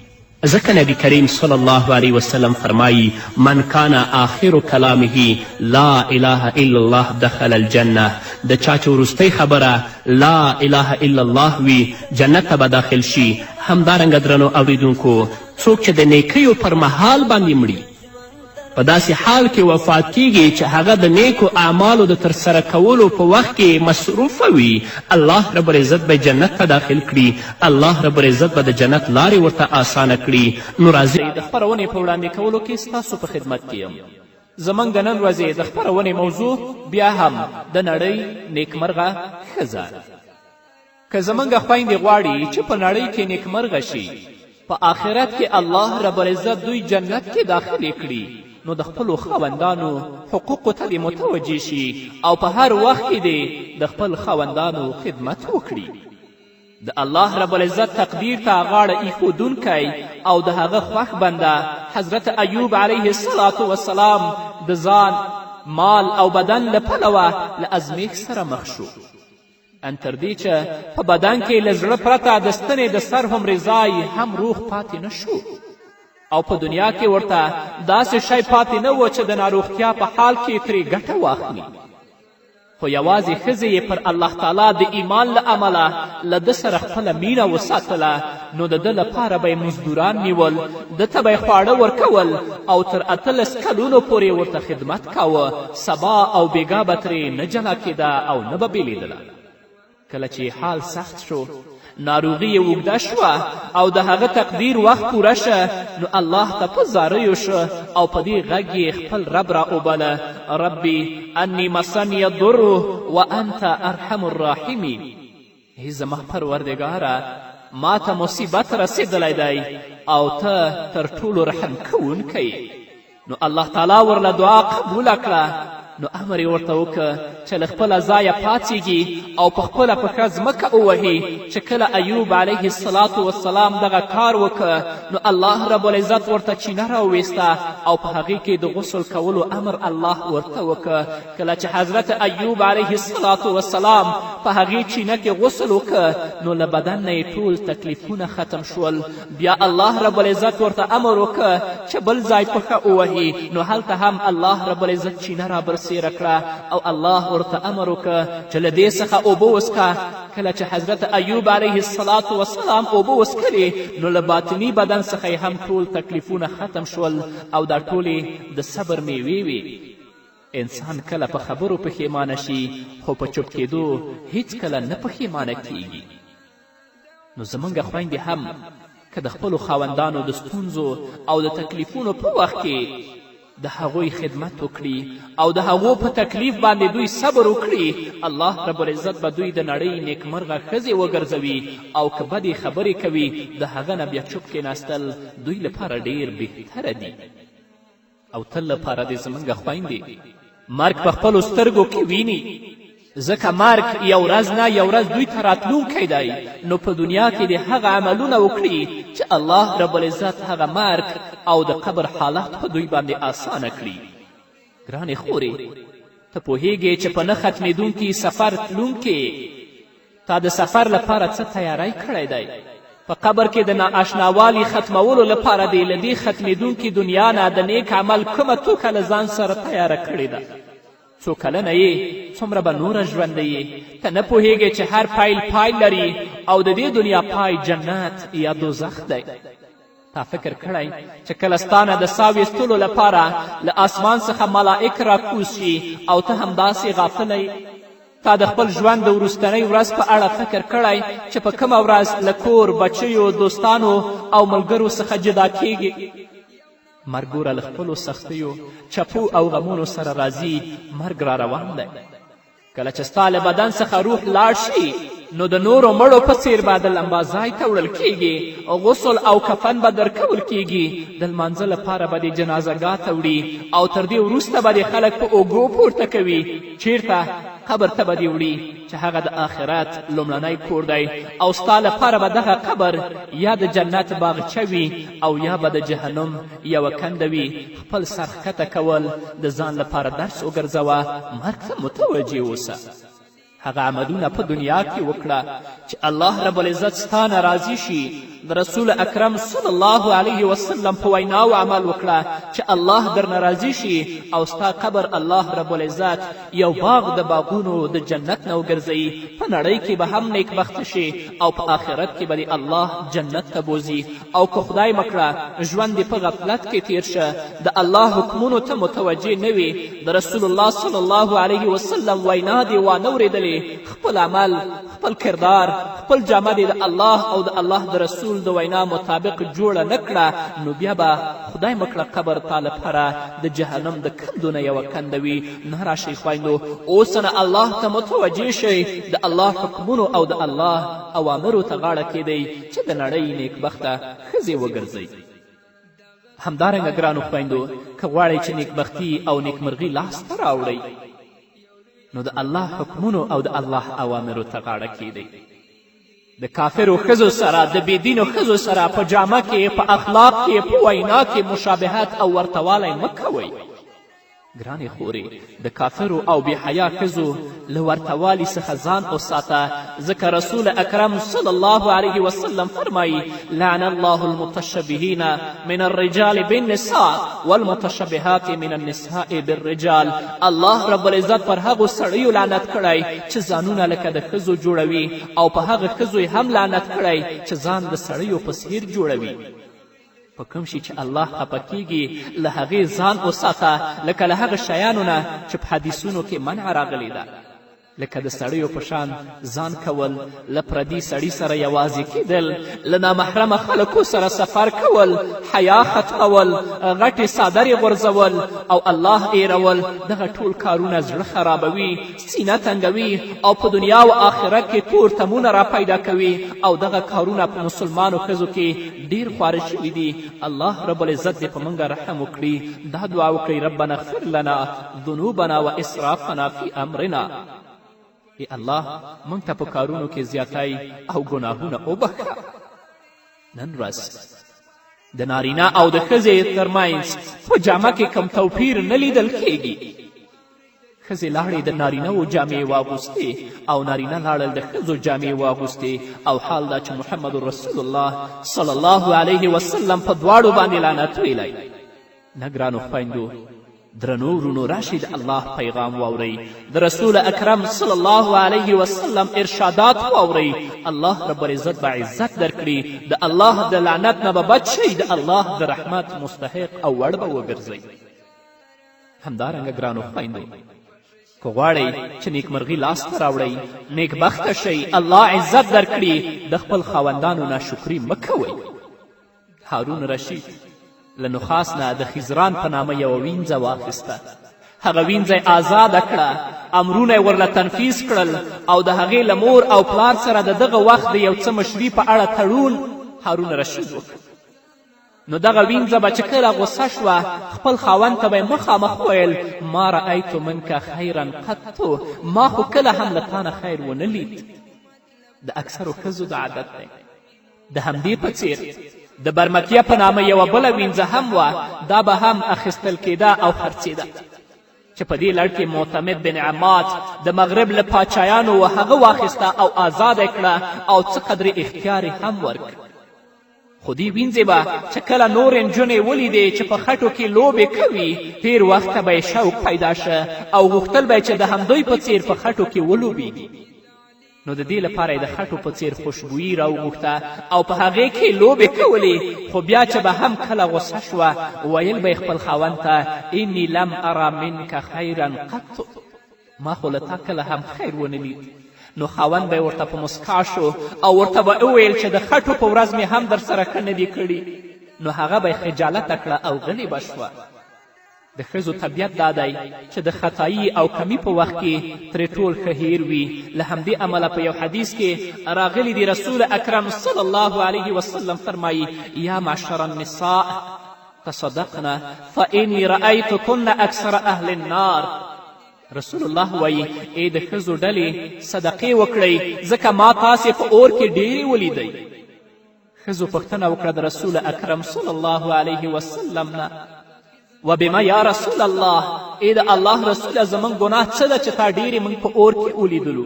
ځکه نبی کریم صلی الله علیه وسلم فرمایی: من کان آخر کلامه لا اله الا الله دخل الجنه. د چا چې وروستۍ خبره لا اله الا الله وي، جنت ته به داخل شي. همدارنګه درنو اوریدونکو، څوک چې د نیکیو پر مهال باندې مړي، په داسې حال کې وفات کیږي چې هغه د نیکو اعمالو د ترسره کولو په وخت کې مصروفه وي، الله رب العزت به جنت ته داخل کړي، الله رب العزت به د جنت لارې ورته اسانه کړي. نو راځئ د خپرونې په وړاندې کولو کې ستاسو په خدمت کې یم. زموږ د نن ورځې د خپرونې موضوع بیا هم د نړۍ نیکمرغه ښځه. که زموږ خویندې غواړي چې په نړۍ کې نیکمرغه شي، په آخرت کې الله رب العزت دوی جنت کې داخلې کړي، نو د خپلو خاوندانو حقوقو ته دې متوجه شي او په هر وخت کې دې د خپل خاوندانو خدمت وکړي. د الله رب العزت تقدیر ته غاړه ایښودونکی او د هغه خوښ بنده حضرت ایوب علیه الصلاة وسلام د ځان، مال او بدن له پلوه له ازمیښت سره مخ شو، ان تر دې چې په بدن کې له زړه پرته د ستنې د سر هومرې ځای هم روغ پاتې نه شو، او په دنیا کې ورته داسې شی پاتې نه و چې د ناروغتیا په حال کې ترې ګټه واخلي. خو یوازې ښځې یې پر الله تعالی د ایمان له امله له ده سره خپله مینه وساتله، نو د ده لپاره به یې مزدوران نیول، ده ته به یې خواړه ورکول او تر 18 کلونو پورې ورته خدمت کاوه. سبا او بیګا به ترې نه جلا کېده او نه به بېلېدله. کله چې حال سخت شو، ناروغي یې اوږده شوه او د هغه تقدیر وخت پوره شه، نو الله ته په زاریو شه او په دې غږ یې خپل رب را وبله، ربي انی مسنی الضر وانت ارحم الراحمین. ای زما پروردګاره، ما ته مصیبت رسېدلی دی او ته تر ټولو رحم کوونکی. نو الله تعالی ورله دعا قبوله کړه. نو امر یې ورته وکړ چې له خپله ځایه پاڅیږي او په خپله پښه ځمکه ووهي. چې کله ایوب علیه الصلاة والسلام دغه کار وکړ، نو الله رب العزت ورته چینه راوویسته او په هغې کې د غسل کولو امر الله ورته وکړ. کله چې حضرت ایوب علیه الصلاة والسلام په هغې چینه کې غسل وکړ، نو له بدن نه یې ټول تکلیفونه ختم شول. بیا الله رب العزت ورته امر وکړ چې بل ځای پښه ووهي، نو هلته هم الله رب العزت چینه رابرسیره کړه او الله ورته امر وکړ چې له دې څخه اوبه وڅښه. کله چې حضرت ایوب علیه الصلاة والسلام اوبه وڅښلې، نو له باطني بدن څخه یې هم ټول تکلیفونه ختم شول او دا ټولې د صبر میوې وې. انسان کله په خبرو پښیمانه شي، خو په چوپ کېدو هیڅکله نه پښیمانه کیږي. نو زموږ خویندې هم که د خپلو خاوندانو د ستونزو او د تکلیفونو په وخت کې د هغوی خدمت وکړي او د هغو په تکلیف باندې دوی صبر وکړي، الله رب العزت به دوی د نړۍ نیکمرغه ښځې وګرځوي. او که بدې خبرې کوي، د هغه نه بیا چوپ کیناستل دوی لپاره ډیر بهتره دي. او تل لپاره دې زموږ خویندې مرګ په خپلو سترګو کې ویني، ځکه مرګ یو ورځ نه یو ورځ دوی ته راتلونکی دی. نو په دنیا کې دې هغه عملونه وکړي چې الله رب العزت هغه مرګ او د قبر حالت په دوی باندې اسانه کړي. ګرانې خورې، ته پوهیږې چې په نه ختمېدونکي سفر تلونکې تا د سفر لپاره څه تیاری کړی دی؟ په قبر کې د نااشناوالي ختمولو لپاره دې له دې ختمېدونکې دنیا نه د نیک عمل کومه توکه له ځان سره تیاره کړې ده؟ څو کلنه یې؟ څومره به نوره ژوندی یې؟ ته نه پوهیږې چې هر پیل پای لري او د دې دنیا پای جنت یا دوزخ دی. تا فکر کړی چې کله ستا نه د سا ویستلو لپاره له آسمان څخه ملائک راکوز شي او ته همداسې غافلی؟ تا د خپل ژوند د وروستنۍ ورځ په اړه فکر کړی چې په کومه ورځ له کور، بچیو، دوستانو او ملګرو څخه جدا کیږي؟ مرګ ګوره له خپلو سختیو، چپو او غمونو سره راځي. مرګ را روان دی. کله چې ستا له بدن څخه روح لاړ شي، نو د نورو مړو په څیر به د لمبا ځای ته وړل کیږي، غسل او کفن به درکول کیږي، د لمانځه لپاره به دې جنازه ګاه ته وړي او تر دې وروسته به دې خلک په اوږو پورته کوي. چیرته؟ قبر ته به دې وړي چې هغه د آخرت لومړنی کور دی، او ستا لپاره به دغه قبر یا د جنت باغچه وي او یا به د جهنم یوه کنده وي. خپل سر ښکته کول د ځان لپاره درس وګرځوه. مرګ ته متوجه اوسه. هغه عملونه په دنیا کې وکړه چې الله رب العزت ستا نه راضي شي. د رسول اکرم صلی الله علیه وسلم په ویناو عمل وکړه چې الله درنه راضي شي او ستا قبر الله رب العزت یو باغ د باغونو د جنت نه وګرځوي. په نړۍ کې به هم نیکبخته شي او په آخرت کې به دې الله جنت ته بوځي. او که خدای مه کړه ژوند دې په غفلت کې تیر شه، د الله حکمونو ته متوجه نه وي، د رسول الله صلی الله علیه وسلم وینا دې وانه ورېدلې، خپل عمل، خپل کردار، خپل جامه دې د الله او د الله د رسول د وینا مطابق جوړه نه کړه، نو بیا به خدای مه کړه قبر تا لپاره د جهنم د کندو نه یوه کنده وي. نه راشئ خویندو، اوس نه الله ته متوجه شئ، د الله حکمونو او د الله اوامرو ته غاړه کیدئ چې د نړۍ نیکبخته ښځې وګرځئ. همدارنګه ګرانو خویندو، که غواړئ چې نیکبختي او نیکمرغي لاسته راوړئ، نو د الله حکمونو او د الله اوامرو ته غاړه کیدئ. د کافرو ښځو سره، د بېدینو ښځو سره په جامه کې، په اخلاق کې، په وینا کې مشابهت او ورته والی مه کوئ. ګرانې خورې، د کافرو او بې حیا ښځو له ورته والي څخه ځان وساته، ځکه رسول اکرم صلی الله علیه وسلم فرمایي: لعن الله المتشبهین من الرجال بالنساء والمتشبهات من النساء بالرجال. الله رب العزت پر هغو سړیو لعنت کړی چې ځانونه لکه د ښځو جوړوي، او په هغه ښځو یې هم لعنت کړی چې ځان د سړیو په څیر جوړوي. په کوم شي چې الله خفه کیږي له هغې ځان وساته، لکه له هغه شیانو نه چې په حدیثونو کې منع راغلې ده. لکه د سړیو په شان ځان کول، له پردي سړي سره یوازې کیدل، له نامحرمه خلکو سره سفر کول، حیا ختمول، غټې څادرې غورځول او الله ایرول، دغه ټول کارونه زړه خرابوي، سینه تنګوي او په دنیا او آخرت کې تور تمونه را پیدا کوي او دغه کارونه په مسلمانو ښځو کې ډیر خواره شوي دي. الله رب العزت دې په موږ رحم وکړي. دا دعا وکړئ: ربنا اغفر لنا ذنوبنا و اسرافنا فی امرنا. ای الله موږ ته په کارونو کې زیاتی او ګناهونه وبخښه. نن ورځ د نارینه او د ښځې ترمنځ په جامه کې کوم توپیر نه لیدل کیږي. ښځې لاړې د نارینه وو جامې واغوستې او نارینه لاړل د ښځو جامې واغوستې، او حال دا چې محمد رسول الله صلی الله علیه وسلم په دواړو باندې لعنت ویلی. نه ګرانو خویندو، درنو ورونو، راشئ د الله پیغام واورئ، د رسول اکرم صلی الله علیه وسلم ارشادات واورئ. الله رب العزت به عزت درکړي، د الله د لعنت نه به بچ شئ، د الله د رحمت مستحق او وړ به وګرځئ. همدارنګه ګرانو خویندو، که غواړئ چې نیکمرغي لاسته راوړئ، نیکبخته شئ، الله عزت درکړي، د خپل خاوندانو ناشکري مه کوئ. هارون رشید له نخاس نه د خیزران په نامه یوه وینځه واخیسته. هغه وینځه یې ازاده کړه، امرونه یې ورله تنفیذ کړل او د هغې له مور او پلار سره د دغه وخت د یو څه مشري په اړه تړون هارون رشید وکړ. نو دغه وینځه به چې کله غوسه شوه، خپل خاوند ته به یې مخامخ ویل: ما رأیت منک خیرا قط، ما خو کله هم له تا نه خیر ونه لید. د اکثرو ښځو دا عادت دی. د همدې په څیر د برمکیه په نامه یوه بله وینځه هم وه، دا به هم اخیستل کیده او خرڅېده، چې په دې لړ کې معتمد بن عماد د مغرب له پاچایانو و هغه واخیسته او ازاده کړه او څه قدرې اختیار یې هم ورکړ. خو دې وینځې به چې کله نورې نجونې ولیدې چې په خټو کې لوبې کوي، تیر وخت ته به یې شوق پیدا شه او غوښتل به یې چې د همدوی په څیر په خټو کې ولوبیږي. نو د دې لپاره یې د خټو په څیر خوشبویي راوغوښته او په هغې کې لوبې کولې. خو بیا چې به هم کله غوسه شوه، ویل به یې خپل خاوند ته: انی لم ارا منک خیرا قط، ما خو له تا کله هم خیر ونه لید. نو خاوند به یې ورته په مسکا شو او ورته به وویل چې د خټو په ورځ مې هم درسره ښه نه دي کړي. نو هغه به یې خجالته کړه او غلې به شوه. د ښځو طبیعت دا دی چې د خطایي او کمي په وخت کې ترې ټول ښه هیر وي. له همدې امله په یو حدیث کې راغلي دي، رسول اکرم صلی الله علیه وسلم فرمایي: یا معشر النساء تصدقنا فانی رأیتکن اکثر اهل النار. رسول الله وایي: ای د ښځو ډلې، صدقې وکړئ، ځکه ما تاسې په اور کې ډېرې ولیدئ. ښځو پوښتنه وکړه د رسول اکرم صلی الله علیه وسلم نه: وبما یا رسول الله، ای د الله رسوله، زموږ ګناه څه ده چې تا ډېرې موږ په اور کې ولیدلو؟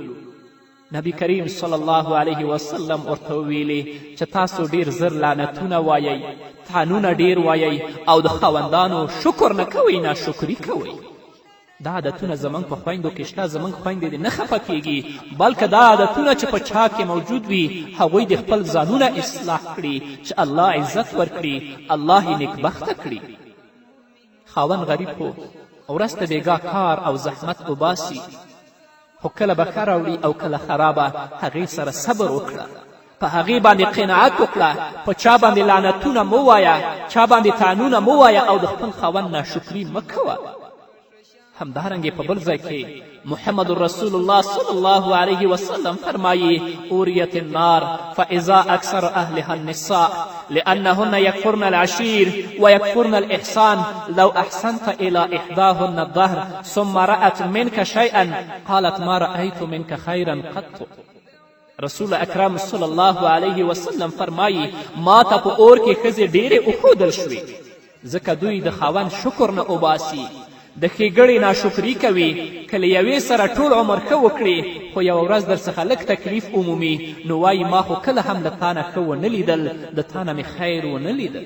نبی کریم صلی الله علیه وسلم ورته وویلې چې تاسو ډیر زر لعنتونه وایئ، طعنونه ډیر وایئ او د خاوندانو شکر نه کوئ، ناشکري کوئ. دا عادتونه زموږ په خویندو کې شته. زموږ خویندې دې نه خفه کیږي، بلکه دا عادتونه چې په چا کې موجود وي، هغوی دې خپل ځانونه اصلاح کړي چې الله عزت ورکړي، الله یې نیکبخته کړي. خاوند غریب خو ورځ ته بېګا کار او زحمت وباسي، خو کله به ښه راوړي او کله خرابه. هغې سره صبر وکړه، په هغې باندې قناعت وکړه، په چا باندې لعنتونه مه وایه، چا باندې طعنونه مه وایه او د خپل خاوند ناشکري مه کوه. همدارنګه په بل ځای کې محمد رسول الله صلی الله علیه وسلم فرمایي: اوریت النار فاذا اکثر اهلها النساء لأنهن يكفرن العشير ويكفرن الإحسان، لو أحسنت إلى إحداهن الدهر ثم رأت منك شيئا قالت ما رأيت منك خيرا قط. رسول اکرم صلی الله علیه وسلم فرمایي: ما ته په اور کې ښځې ډېرې وښودل شوې، ځکه دوی د خاوند شکر نه اوباسي، د ښېګړې ناشکري کوي. که له یوې سره ټول عمر ښه وکړي، خو یوه ورځ در څخه لږ تکلیف ومومي، نو وایي ما خو کله هم له تا نه ښه ونه لیدل، د تا نه مې خیر ونه لیدل.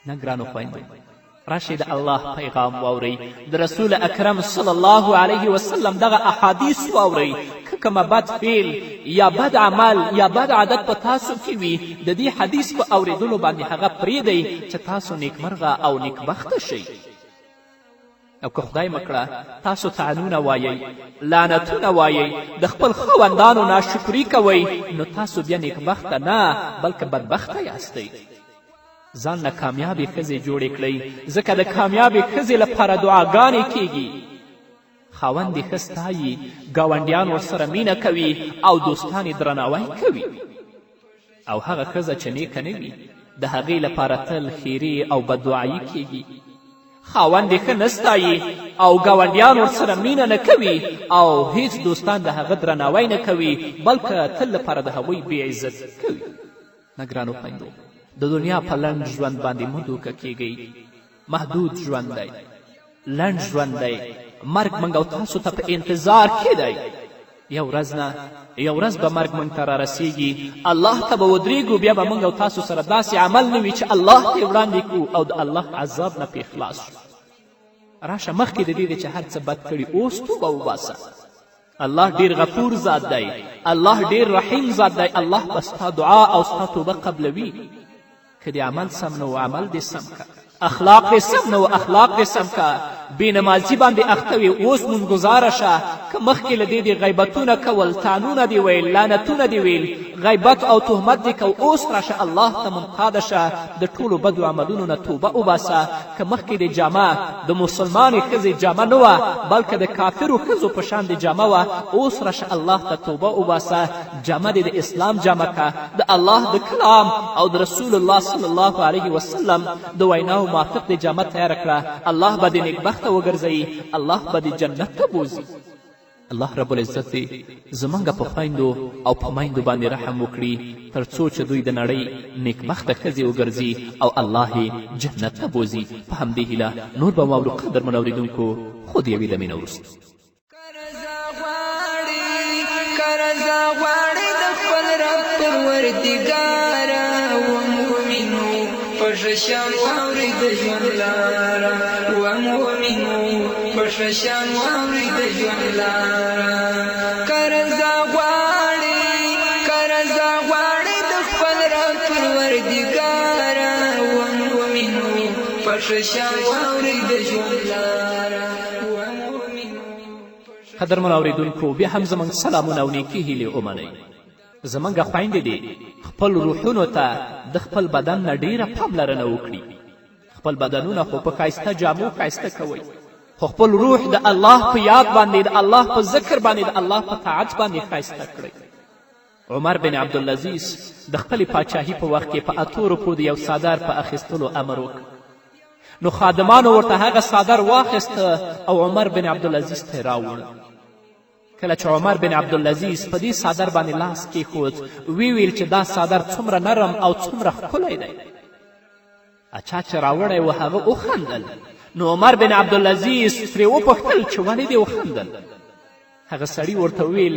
نه ګرانو خویندو، راشئ د الله پیغام واورئ، د رسول اکرم صلی الله علیه وسلم دغه احادیث واورئ. که کومه بد فعل یا بد عمل یا بد عادت په تاسو کې وي، د دې حدیث په اوریدلو باندې هغه پرېږدئ چې تاسو نیکمرغه او نیکبخته شئ. او که خدای مه کړه تاسو طعنونه وایئ، لعنتونه وایئ، د خپل خاوندانو ناشکري کوئ، نو تاسو بیا نیکبخته نه بلکه بدبخته یاستئ. ځان نه کامیابې ښځې جوړې کړئ، ځکه د کامیابې ښځې لپاره دعاګانې کیږي. خاوند یې ښه ستایي، ګاونډیان ورسره مینه کوي او دوستان یې درناوی کوي. او هغه ښځه چې نیکه نه وي، د هغې لپاره تل ښیرې او بددعایي کیږي. خاوند یې ښه نه ستایي او ګاونډیان ورسره مینه نه کوي او هیڅ دوستان د هغه درناوی نه کوي، بلکه تل لپاره د هغوی بې عزتي کوي. نه ګرانو خویندو، د دنیا په لنډ ژوند باندې مه دوکه کیږئ. محدود ژوند دی، لنډ ژوند دی، مرګ موږ او تاسو ته په انتظار کې دی. یو ورځ نه یو ورځ به مرګ موږ ته رارسیږي، الله ته به ودرېږو، بیا به موږ او تاسو سره داسې عمل نه وي چې الله ته یې وړاندې کړو او د الله عذاب نه پرې خلاص شو. راشه مخکې د دې چې هر څه بد کړي اوس توبه وباسه. الله ډیر غفور ذات دی، الله ډیر رحیم ذات دی، الله به ستا دعا او ستا توبه قبلوي. که دې عمل سم نه و، عمل دې سم که، اخلاق دې سم نه و، اخلاق دې سم که، بې نمازي باندې اخته وې اوس مونځ ګزاره شه. که مخکې له دې دې غیبتونه کول، طعنونه دې ویل، لعنتونه دې ویل، غیبت او تهمت دې کو، اوس راشه الله ته منقاده شه، د ټولو بدو عملونو نه توبه وباسه. که مخکې دې جامه د مسلمانې ښځې جامه نه وه، بلکه د کافرو ښځو په شان دې جامه وه، اوس راشه الله ته توبه وباسه، جامه دې د اسلام جامه که، د الله د کلام او د رسول الله صلی الله علیه وسلم د ویناو موافق دې جامه تیاره کړه، الله به دې نیکبخته وګرځوي، الله به دې جنت ته بوځي. الله رب العزت دې زموږ په خویندو او په میندو باندې رحم وکړي، تر څو چې دوی د نړۍ نیکبخته ښځې وګرځي او الله یې جنت ته بوځي. په همدې هیله نور به واورو قدرمنو اورېدونکو، خو د یوې دمې نه وروسته. کرزا غواړي د خپل رب پروردګاره، ومؤمنو په ښه شان واورئ د ژوند لاره، ومؤمنو په ښه شان واورئ د ژوند لاره. کرزا غواړي، کرزا غواړي د خپل رب پروردګاره، ومؤمنو په ښه شان واورئ د ژوند لاره. قدرمنو اورېدونکو، بیا هم زموږ سلامونه او نیکې هیلې ومنئ. زموږ خویندې دې خپل روحونو ته د خپل بدن نه ډیره پاملرنه وکړي. خپل بدنونه خو په ښایسته جامو ښایسته کوئ، خو خپل روح د الله په یاد باندې، د الله په ذکر باندې، د الله په طاعت باندې ښایسته کړئ. عمر بن عبدالعزیز د خپلې پاچاهي په وخت کې په 8 روپو د یو څادر په اخیستلو امر وکړ. نو خادمانو ورته هغه څادر واخیسته او عمر بن عبدالعزیز ته یې راوړ. کله چې عمر بن عبدالعزیز په دې څادر باندې لاس کیښود، ویې ویل چې دا څادر څومره نرم او څومره ښکلی دی. چا چې راوړی و هغه وخندل. نو عمر بن عبدالعزیز ترې وپوښتل چې ولې دې وخندل؟ هغه سړي ورته وویل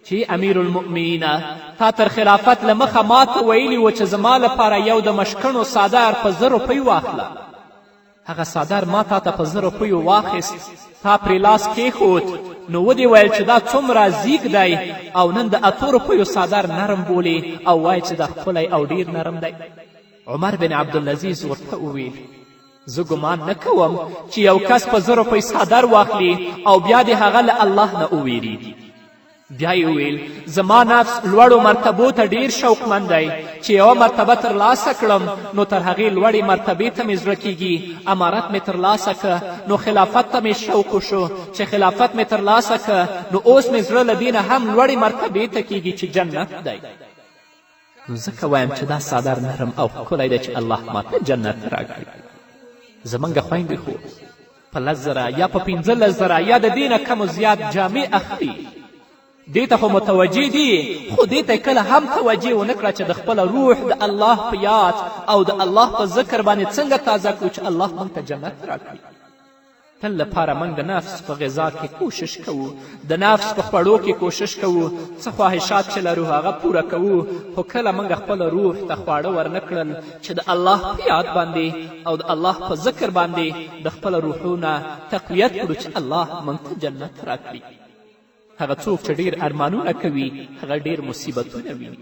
چې امیر المؤمنینه، تا تر خلافت له مخه ما ته ویلي و چې زما لپاره یو د مشکڼو څادر په 1000 روپۍ واخله. هغه څادر ما تا ته په 1000 روپیو واخیست، تا پرې لاس کیښود، نو ودې ویل چې دا څومره زیږ دی، او نن د 8 روپیو څادر نرم بولې او وایې چې دا ښکلی او ډیر نرم دی. عمر بن عبدالعزیز ورته وویل، زه ګمان نه کوم چې یو کس په 1000 روپۍ څادر واخلي او بیا دې هغه له الله نه وویریږي. بیا یې وویل، زما نفس لوړو مرتبو ته ډیر شوقمند دی، چې یوه مرتبه ترلاسه کړم نو تر هغې لوړې مرتبې ته مې زړه کیږي. امارت مې ترلاسه که نو خلافت ته مې شوق وشو، چې خلافت مې ترلاسه که نو اوس مې زړه له دې نه هم لوړې مرتبې ته کیږي چې جنت دی. نو ځکه وایم چې دا څادر نرم او ښکلی دی چې الله ماته جنت راکړي. زموږ خویندې خو په 10,000 یا په 15,000 یا د دې نه کم زیات جامې اخلي، دې ته خو متوجه دي، خو دې ته کله هم توجه ونه کړه چې د خپل روح د الله په یاد او د الله په ذکر باندې څنګه تازه کړو چې الله موږ ته جنت راکړي. تل لپاره موږ د نفس په غذا کې کوشش کوو، د نفس په خوړو کې کوشش کوو، څه خواهشات چې لرو هغه پوره کوو، خو کله موږ خپل روح ته خواړه ورنه کړل چې د الله په یاد باندې او د الله په ذکر باندې د خپل روحونه تقویت کړو چې الله موږ ته جنت راکړي. هغه څوک چې ډیر ارمانونه کوي هغه ډیر مصیبتونه ویني.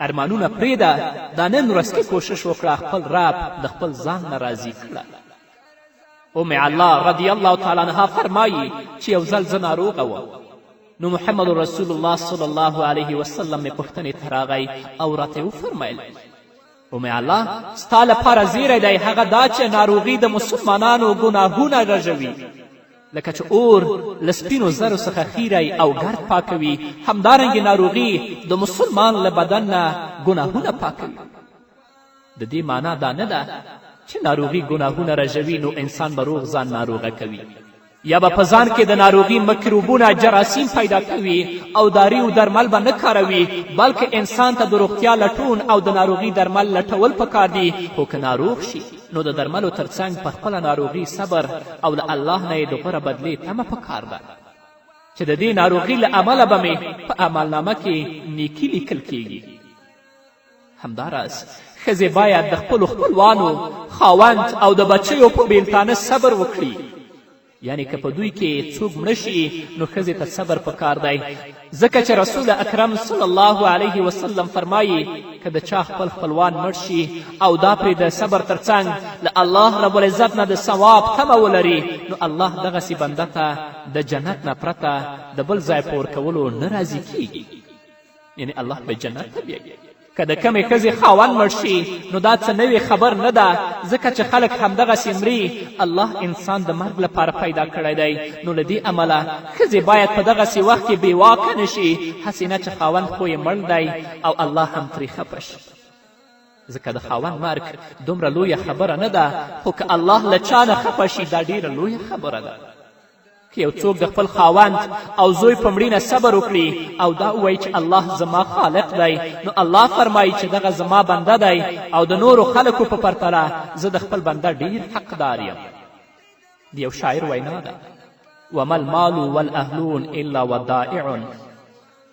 ارمانونه پرېږده، دا نن ورځ کې کوشش وکړه خپل رب د خپل ځان نه راضي کړه. ام الله رضی الله تعالی عنها فرمایي چې یو ځل زه ناروغه وم، نو محمد رسول الله صلی الله علیه وسلم مې پوښتنې ته راغی او راته یې وفرمیل: ام الله، ستا لپاره زیری دی، هغه دا چې ناروغي د مسلمانانو ګناهونه رژوي، لکه چې اور له سپینو زرو څخه خیری او ګرد پاکوي، همدارنګې ناروغي د مسلمان له بدن نه ګناهونه پاکوي. د دې معنا دا نه ده چې ناروغي ګناهونه رژوي نو انسان به روغ ځان ناروغه کوي، یا به په ځان کې د ناروغي مکروبونه جراثیم پیدا کوي او داري او درمل به نه کاروي، بلکې انسان ته د روغتیا لټون او د ناروغي درمل لټول پکار دي. خو که ناروغ شي نو د درملو ترڅنګ په خپله ناروغي صبر او له الله نه یې د غوره بدلې تمه پکار ده چې د دې ناروغي له امله به مې په عملنامه کې نیکي لیکل کیږي. همداراز ښځې باید د خپلو خپلوانو، خاوند او د بچیو په بیلتانه صبر وکړي. یعنی که په دوی کې څوک مړه شي نو ښځې ته صبر پکار دی، ځکه چې رسول اکرم صلی الله علیه وسلم فرمایي: که د چا خپل خپلوان مړ شي او دا پرې د صبر ترڅنګ له الله رب العزت نه د ثواب تمه ولري، نو الله دغسې بنده ته د جنت نه پرته د بل ځای په ورکولو نه راضي کیږي، یعنی الله به جنت ته بیایي. که د کومې ښځې خاوند مړ شي نو دا څه نوې خبر نه ده، ځکه چې خلک همدغسې مري. الله انسان د مرګ لپاره پیدا کړی دی، نو له دې امله ښځې باید په دغسې وخت کې بېواکه نه شي، هسې نه چې خاوند خو یې مړ دی او الله هم ترې خفه شي. ځکه د خاوند مرګ دومره لویه خبره نه ده، خو که الله له چا نه خفه شي دا ډیره لویه خبره ده. که یو څوک د خپل خاوند او زوی په مړینه صبر وکړي او دا ووایي چې الله زما خالق دی، نو الله فرمایي چې دغه زما بنده دی او د نورو خلکو په پرتله زه د خپل بنده ډیر حقدار یم. د یو شاعر وینا ده: وما المال والاهلون الا ودائع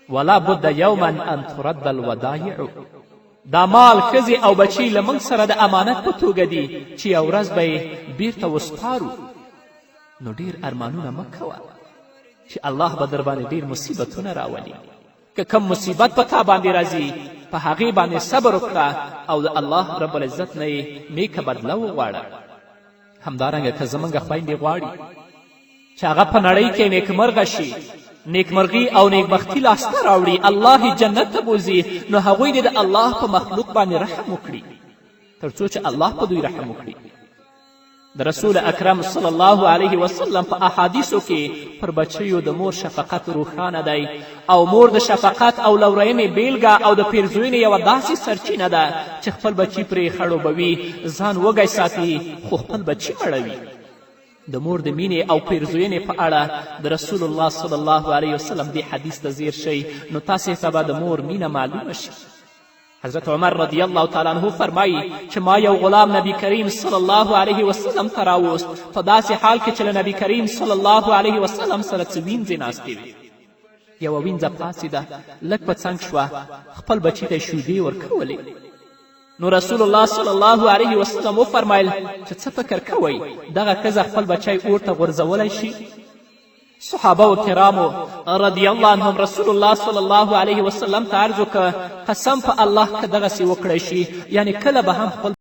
ولا بد یوما ان ترد الودایع. دا مال، ښځې او بچي له موږ سره د امانت په توګه دي چې یو ورځ به یې بیرته وسپارو. نو ډیر ارمانونه مه کوه چې الله به در باندې ډیر مصیبتونه راولي. که کوم مصیبت په تا باندې راځي په هغې باندې صبر وکړه او د الله رب العزت نه یې نیکه بدله وغواړه. همدارنګه که زموږ خویندې غواړي چې هغه په نړۍ کې نیکمرغه شي، نیکمرغي او نیکبختي لاسته راوړي، الله یې جنت ته بوځي، نو هغوی دې د الله په مخلوق باندې رحم وکړي تر څو چې الله په دوی رحم وکړي. د رسول اکرم صلی الله علیه وسلم په احادیثو کې پر بچیو د مور شفقت روښانه دی، او مور د شفقت او لورینې بیلګه او د پیرزوینې یوه داسې سرچینه ده چې خپل بچي پرې خړوبوي، ځان وږی ساتي خو خپل بچي مړوي. د مور د مینې او پیرزوینې په اړه د رسول الله صلی الله علیه وسلم دې حدیث ته ځیر شئ نو تاسې ته به د مور مینه معلومه شي. حضرت عمر رضی الله تعالی عنه فرمایي چې ما یو غلام نبی کریم صلی الله علیه وسلم ته راوست، په داسې حال کې چې له نبی کریم صلی الله علیه وسلم سره څه وینځې ناستې وې. یوه وینځه پاڅېده، لږ په څنګ شوه، خپل بچي ته یې شیدې ورکولې. نو رسول الله صلی الله علیه وسلم وفرمیل چې څه فکر کوئ، دغه ښځه خپل بچی اور ته غورځولی شي؟ صحابه و کرامو رضی الله عنهم رسول الله صلی الله علیه وسلم ته عرض وکړ: قسم په الله که دغسې وکړی شي، یعنې کله به هم خپل.